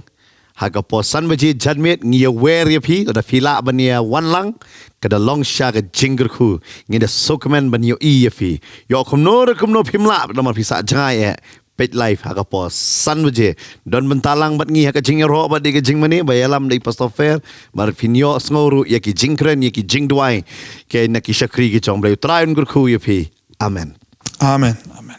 ha ka por san baje janmiet. Ngi ïawer ïa phi, lada phi lah ban ïa wan lang, ka da long sha ka jingkyrkhu. Ngi da sngewkmen ban ïohi ïa phi. Ïoh kumno re kumno phim lah, namar phi sah jngai eh. Peit live ha ka por san baje. Don bynta lang bad ngi ha ka jingïaroh bad ïa ka jingmane ba ïalam da i Pastor Fer, bad phin ïohsngew ruh ïa ki jingkren, ïa ki jingduwai ki na ki shakri ki jong U Blei. U Trai un kyrkhu ïa phi. Amen. Amen. Amen.